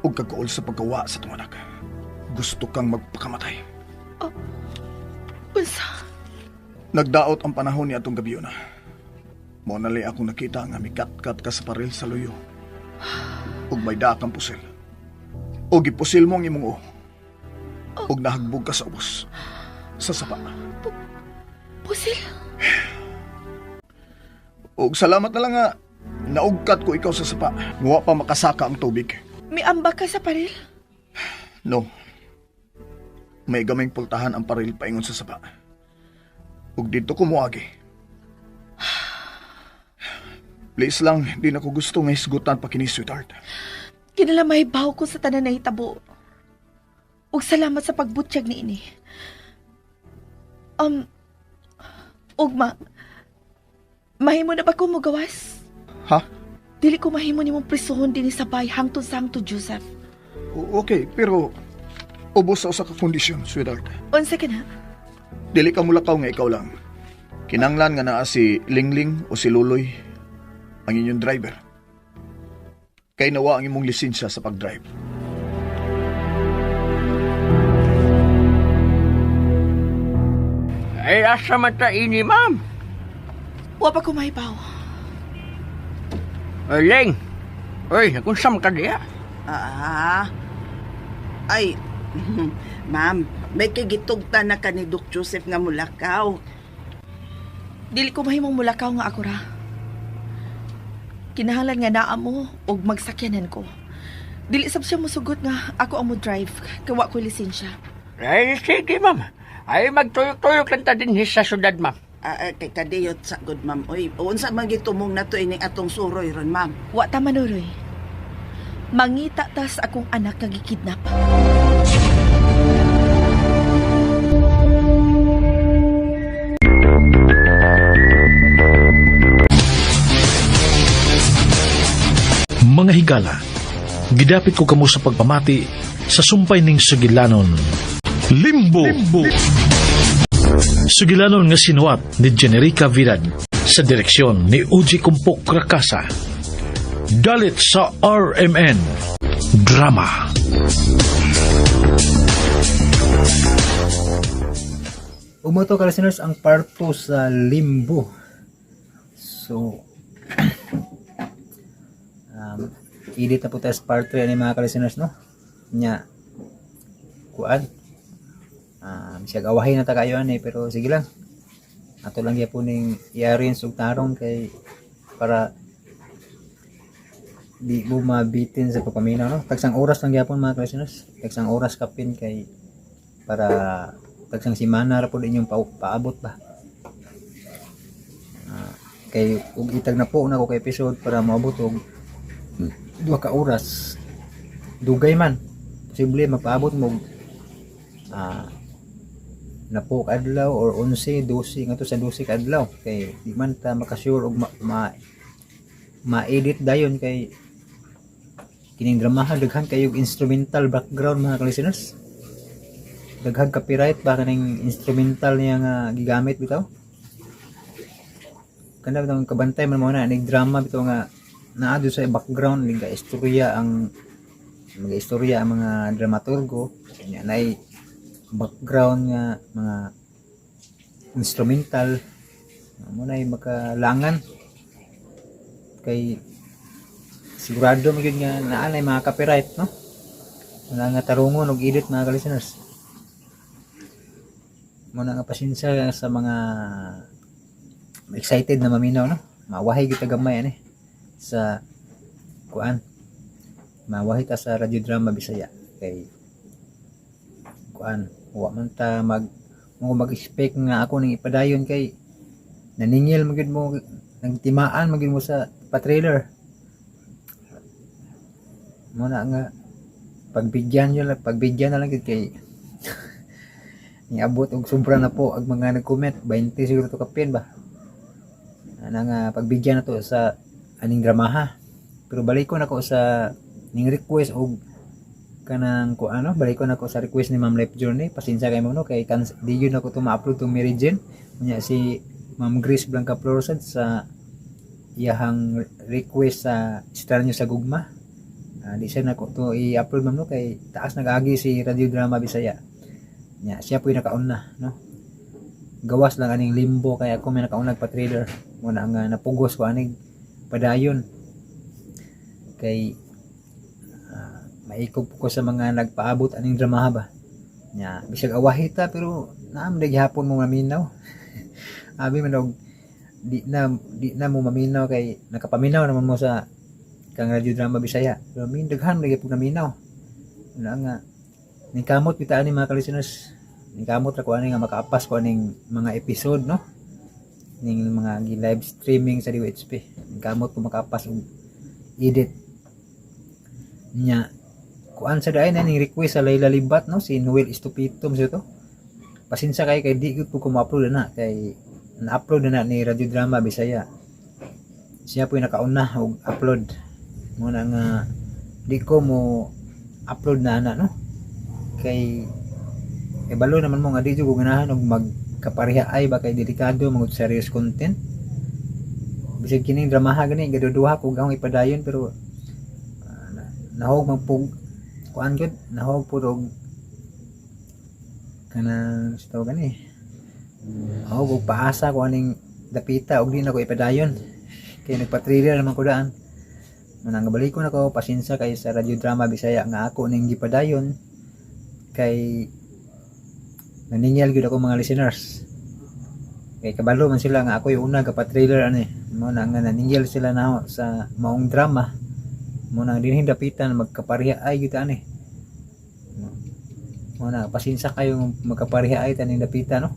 ug kagkuol sa paggawa sa itong anak, gusto kang magpakamatay. Oh, unsa? Nagdaot ang panahon ni atong gabi na. Mo nali akong nakita nga mikat-kat ka sa paril sa luyo. Ug may daa kang pusil. Ug gipusil mo ang imong uo. Ug nahagbog ka sa ubos. Sa sapa. Pusil? Ug salamat na lang nga naugkat ko ikaw sa sapa. Wa pa makasaka ang tubig. Miamba ka sa paril? No. May gaming pultahan ang paril paingon sa sapa. Ug dito ko moagi. Please lang, di na ko gusto nga hisgutan pa kini, sweetheart. Kinalamay baw ko sa tanan na hitabo. Ug salamat sa pagbutyag ni ini. Ugma, mahimo na ba ko mogawas? Ha? Dili ko mahimo nimong prisuhon dinhi sa bay hangtod sa hangtod, Joseph. Okay, pero ubos sa usa ka kondisyon, sweetheart. Unsa ka na? Dili ka mulakaw nga ikaw lang. Kinanglan nga naa si Lingling o si Luloy ang inyong driver. Kay nawa ang imong lisensya sa pag-drive. Ay, asa man ta ini, ma'am? Wa pa ko mahibaw. Ay, Ling. Uy, nakunsam ka diya. Ay, ma'am, may kagitugta na ka ni Doc Joseph nga mulakaw. Dili ko mahimong mulakaw nga ako ra. Kinahanglan nga naa mo og magsakyanan ko. Dili sab siya mosugot nga ako ang mo drive kay wa ko'y lisensya. Ay, sige, ma'am. Ay, magtuyok-tuyok lang ta din sa syudad, ma'am. Kay kadiyot sa good, ma'am. Uy, unsa man gitumong na to ining atong suroy ron, ma'am? Wa ta manuroy. Mangita tas akong anak nga gikidnap. higala, gidapit ko kamo sa pagpamati sa sumpay ning sugilanon. Limbo! Limbo! Sugilanon nga sinuwat ni Generica Vidad sa direksyon ni Uji Kumpok Rakasa. Dalit sa RMN Drama. Umoto ka listeners ang part 2 sa Limbo. So, edit na po tayo sa part 3 ani mga ka-listeners, no? Nya, kuan. Siya awahin na ta kayo ani, pero sige lang. Ato lang gyapon ning i-arrange og tarong kay para di mo mabitin sa pagpaminaw, no? Tagsang oras lang gyapon mga ka-listeners. Tagsang oras kapin kay para tagsang simana ra pud inyong paabot ba. Kay ug itag na po na ko kay episode para moabot og 2 ka oras. Dugay man. Posible magpaabot mo napo ka adlaw or 11, 12, ngadto sa 12 ka adlaw kay di man ta makasure og ma-edit dayon kay kining dramahan daghan kayo instrumental background mga ka-listeners. Daghang copyright ba kaning instrumental niya nga gigamit bitaw. Kana bitong kabantay man mo na nig drama bitaw nga naa jud sa background nig istorya ang mga istorya ang mga dramaturgo nya nay background nga mga instrumental mo nay makalangan kay sigurado man gyud nga naa nay mga copyright, no? Wala nga tarungon og edit mga ka-listeners. Mo na nga pasensya sa mga excited na maminaw, no? Mawahi gyud ta gamay ani sa kuan. Mawahi ta sa Radio Drama Bisaya kay kuan, wa man ta mag mo mag-expect nga ako ning ipadayon kay naningil man gyud mo, nagtimaan man gyud mo sa pa-trailer. Mo na nga pagbigyan nyo lang, pagbigyan na lang gyud kay niabot og sobra na po ang mga nag-comment, 20 siguro to kapin ba. Ana nga pagbigyan na to sa aning dramaha. Pero balik ko nako sa ning request og kanang ko ano, balik ko nako sa request ni Ma'am Life Journey. Pasensya kay ma'am, no, kay di yun ako to ma-upload tong Mary Jane. Unya si Ma'am Grace Blanca Flores sa iyahang request sa Estranyo sa Gugma. Di siya nako to i-upload ma'am, no, kay taas nag-agi si Radio Drama Bisaya. Nya siya po'y nakauna, no. Gawas lang aning Limbo kay ako may nakaunag pa trailer. Muna nga napugos ko aning padayon kay maikog ko sa mga nagpaabot aning dramaha ba. Nya bisag awahi ta pero naam na gihapon mo maminaw. Abi man og di na mo maminaw kay nakapaminaw naman mo sa kang Radio Drama Bisaya. Pero min daghan lagi pug naminaw. Wala nga ningkamot kita ani mga ka-listeners. Ningkamot ra ko ani nga makaapas ko aning mga episode, no, ning mga gi live streaming sa DOHP. Ningkamot ko makaapas og edit. Nya kuan sa daay na ning request sa Layla Libat, no, si Noel Estupitum sa to. Pasensya kay kay di ko ma-upload na kay na-upload na ni Radio Drama Bisaya. Siya po yung nakauna og upload. Muna nga di ko mo upload na ana, no, kay balo naman mo nga di jud ko ganahan og magkapareha ay ba kay delikado mga serious content. Bisag kining dramaha gani gaduduha ko akong ipadayon pero nahog magpug kuan gud, nahog pud og kanang sa tawag gani, nahog og paasa ko aning dapita og di na ko ipadayon kay nagpa-trailer naman ko daan. Manang balik ko nako, pasensya kay sa Radio Drama Bisaya nga ako ning gipadayon kay naningyal gyud ako mga listeners kay kabalo man sila nga ako yung una gapa-trailer ani. Mo na nga naningyal sila na sa maong drama. Mo na dinhi dapitan magkapareha ay gyud ani. Mo na pasensya kayo magkapareha ay taning dapitan, no.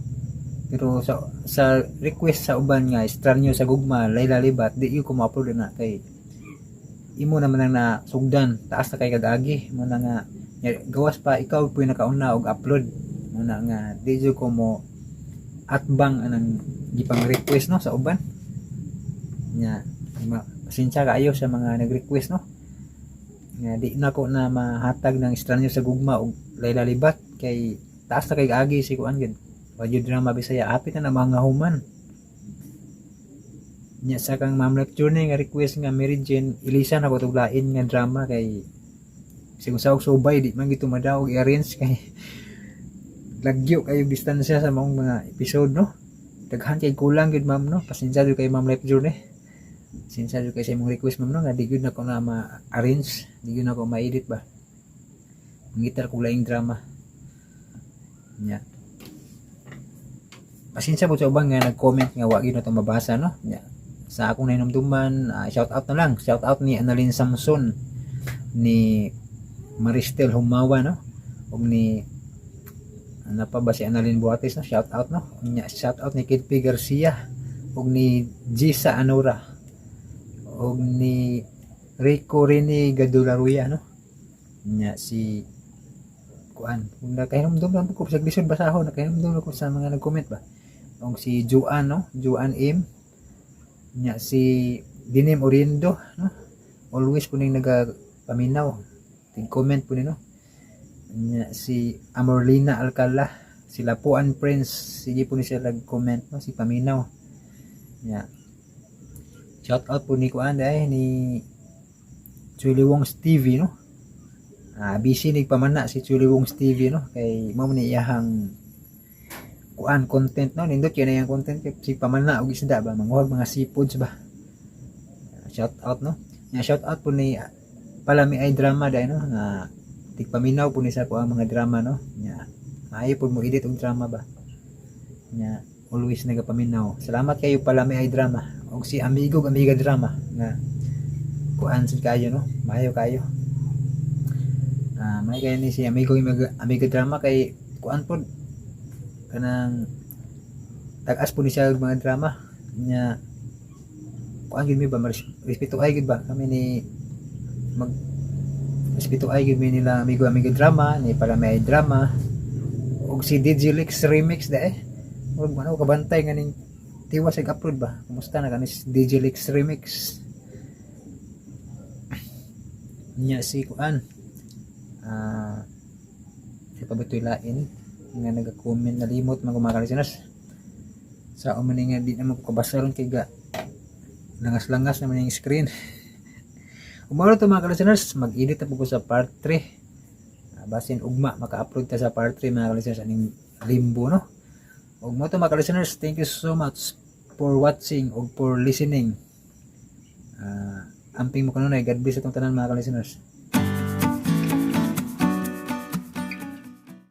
Pero sa request sa uban nga Estranyo sa Gugma, Layla Libat, di ko ma-upload na kay imo naman ang nasugdan, taas na kay kag-agi. Mo na nga gawas pa ikaw po yung nakauna og upload. Mo na nga di jud ko mo atbang anang gipang request, no, sa uban. Nya pasensya kaayo sa mga nag-request, no. Nga di na ko na mahatag ng Estranyo sa Gugma og Layla Libat kay taas na kay agi si kuan gid. Radio Drama Bisaya hapit na na mga human. Nya sa kang Ma'am Life Journey nga request nga Mary Jane, ilisan ako tug lain nga drama kay sigon sa og subay di man gito madaog i-arrange kay lagyo kayo distansya sa maong mga episode, no. Daghan kay kulang gid, ma'am, no. Pasensya jud kay Ma'am Life Journey, pasensya jud kay sa imong request, ma'am, no, nga di gyud na ko na ma-arrange, di gyud na ko ma-edit ba. Mangitar ko laing drama nya. Pasensya po sa uban nga nag-comment nga wa gyud na to mabasa, no. Nya sa akong nahinumduman, shout out na lang, shout out ni Annalyn Samson, ni Maristel Humawa, no, ug ni ano pa ba, si Annalyn Buates, no. Shout out, no. Nya shout out ni Kid P Garcia ug ni Gisa Anora ug ni Rico Rene Gadularuya, no. Nya si kuan, kung nakahinumdum lang ko sa lisod basahon, nakahinumdum ko sa mga nag-comment ba, ug si Juan, no, Juan M. Nya si Dinem Oriendo, no, always po ning nagapaminaw, tig comment po ni, no. Nya si Amorlina Alcala, si Lapuan Prince, sige po ni siya nag-comment, no, si paminaw. Nya shout out po ni kuan ay ni Chuli Wong's TV, no. Busy ni pamana si Chuli Wong's TV, no, kay mao ni iyahang kuan content, no. Nindot yun na iyang content kay si pamana og isda ba, manguhag mga seafoods ba. Shout out, no. Nya shout out po ni Palami ay drama dai, no, nga tigpaminaw po ni sa kuang mga drama, no. Nya maayo po mo edit og drama ba. Nya always nagapaminaw. Salamat kayo, Palami ay drama, og si Amigo ug Amiga Drama nga kuan sad kayo, no, maayo kayo. May kayo ni si Amigo ug Amiga, Amiga Drama kay kuan pod, kanang tag-as po ni siya og mga drama. Nya kuan gyud mi ba, respeto ay gyud ba kami ni mag respeto ay gyud mi nila Amigo Amiga Drama, ni Palami ay Drama ug si DJ Lex Remix da eh. Murag ano kabantay nga ning tiwas ag upload ba. Kumusta na kanis DJ Lex Remix? Nya si kuan, si pabatoy lain nga nag-comment, nalimot man ko, mga listeners, sa umani nga di naman ko kabasa ron kay ga langas-langas naman yung screen. Umaro to, mga listeners, mag-edit na po ko sa part 3. Basin ugma maka-upload ta sa part 3, mga listeners, aning Limbo, no. Ug mo to, mga listeners, thank you so much for watching ug for listening. Amping mo kanunay. God bless atong tanan, mga listeners.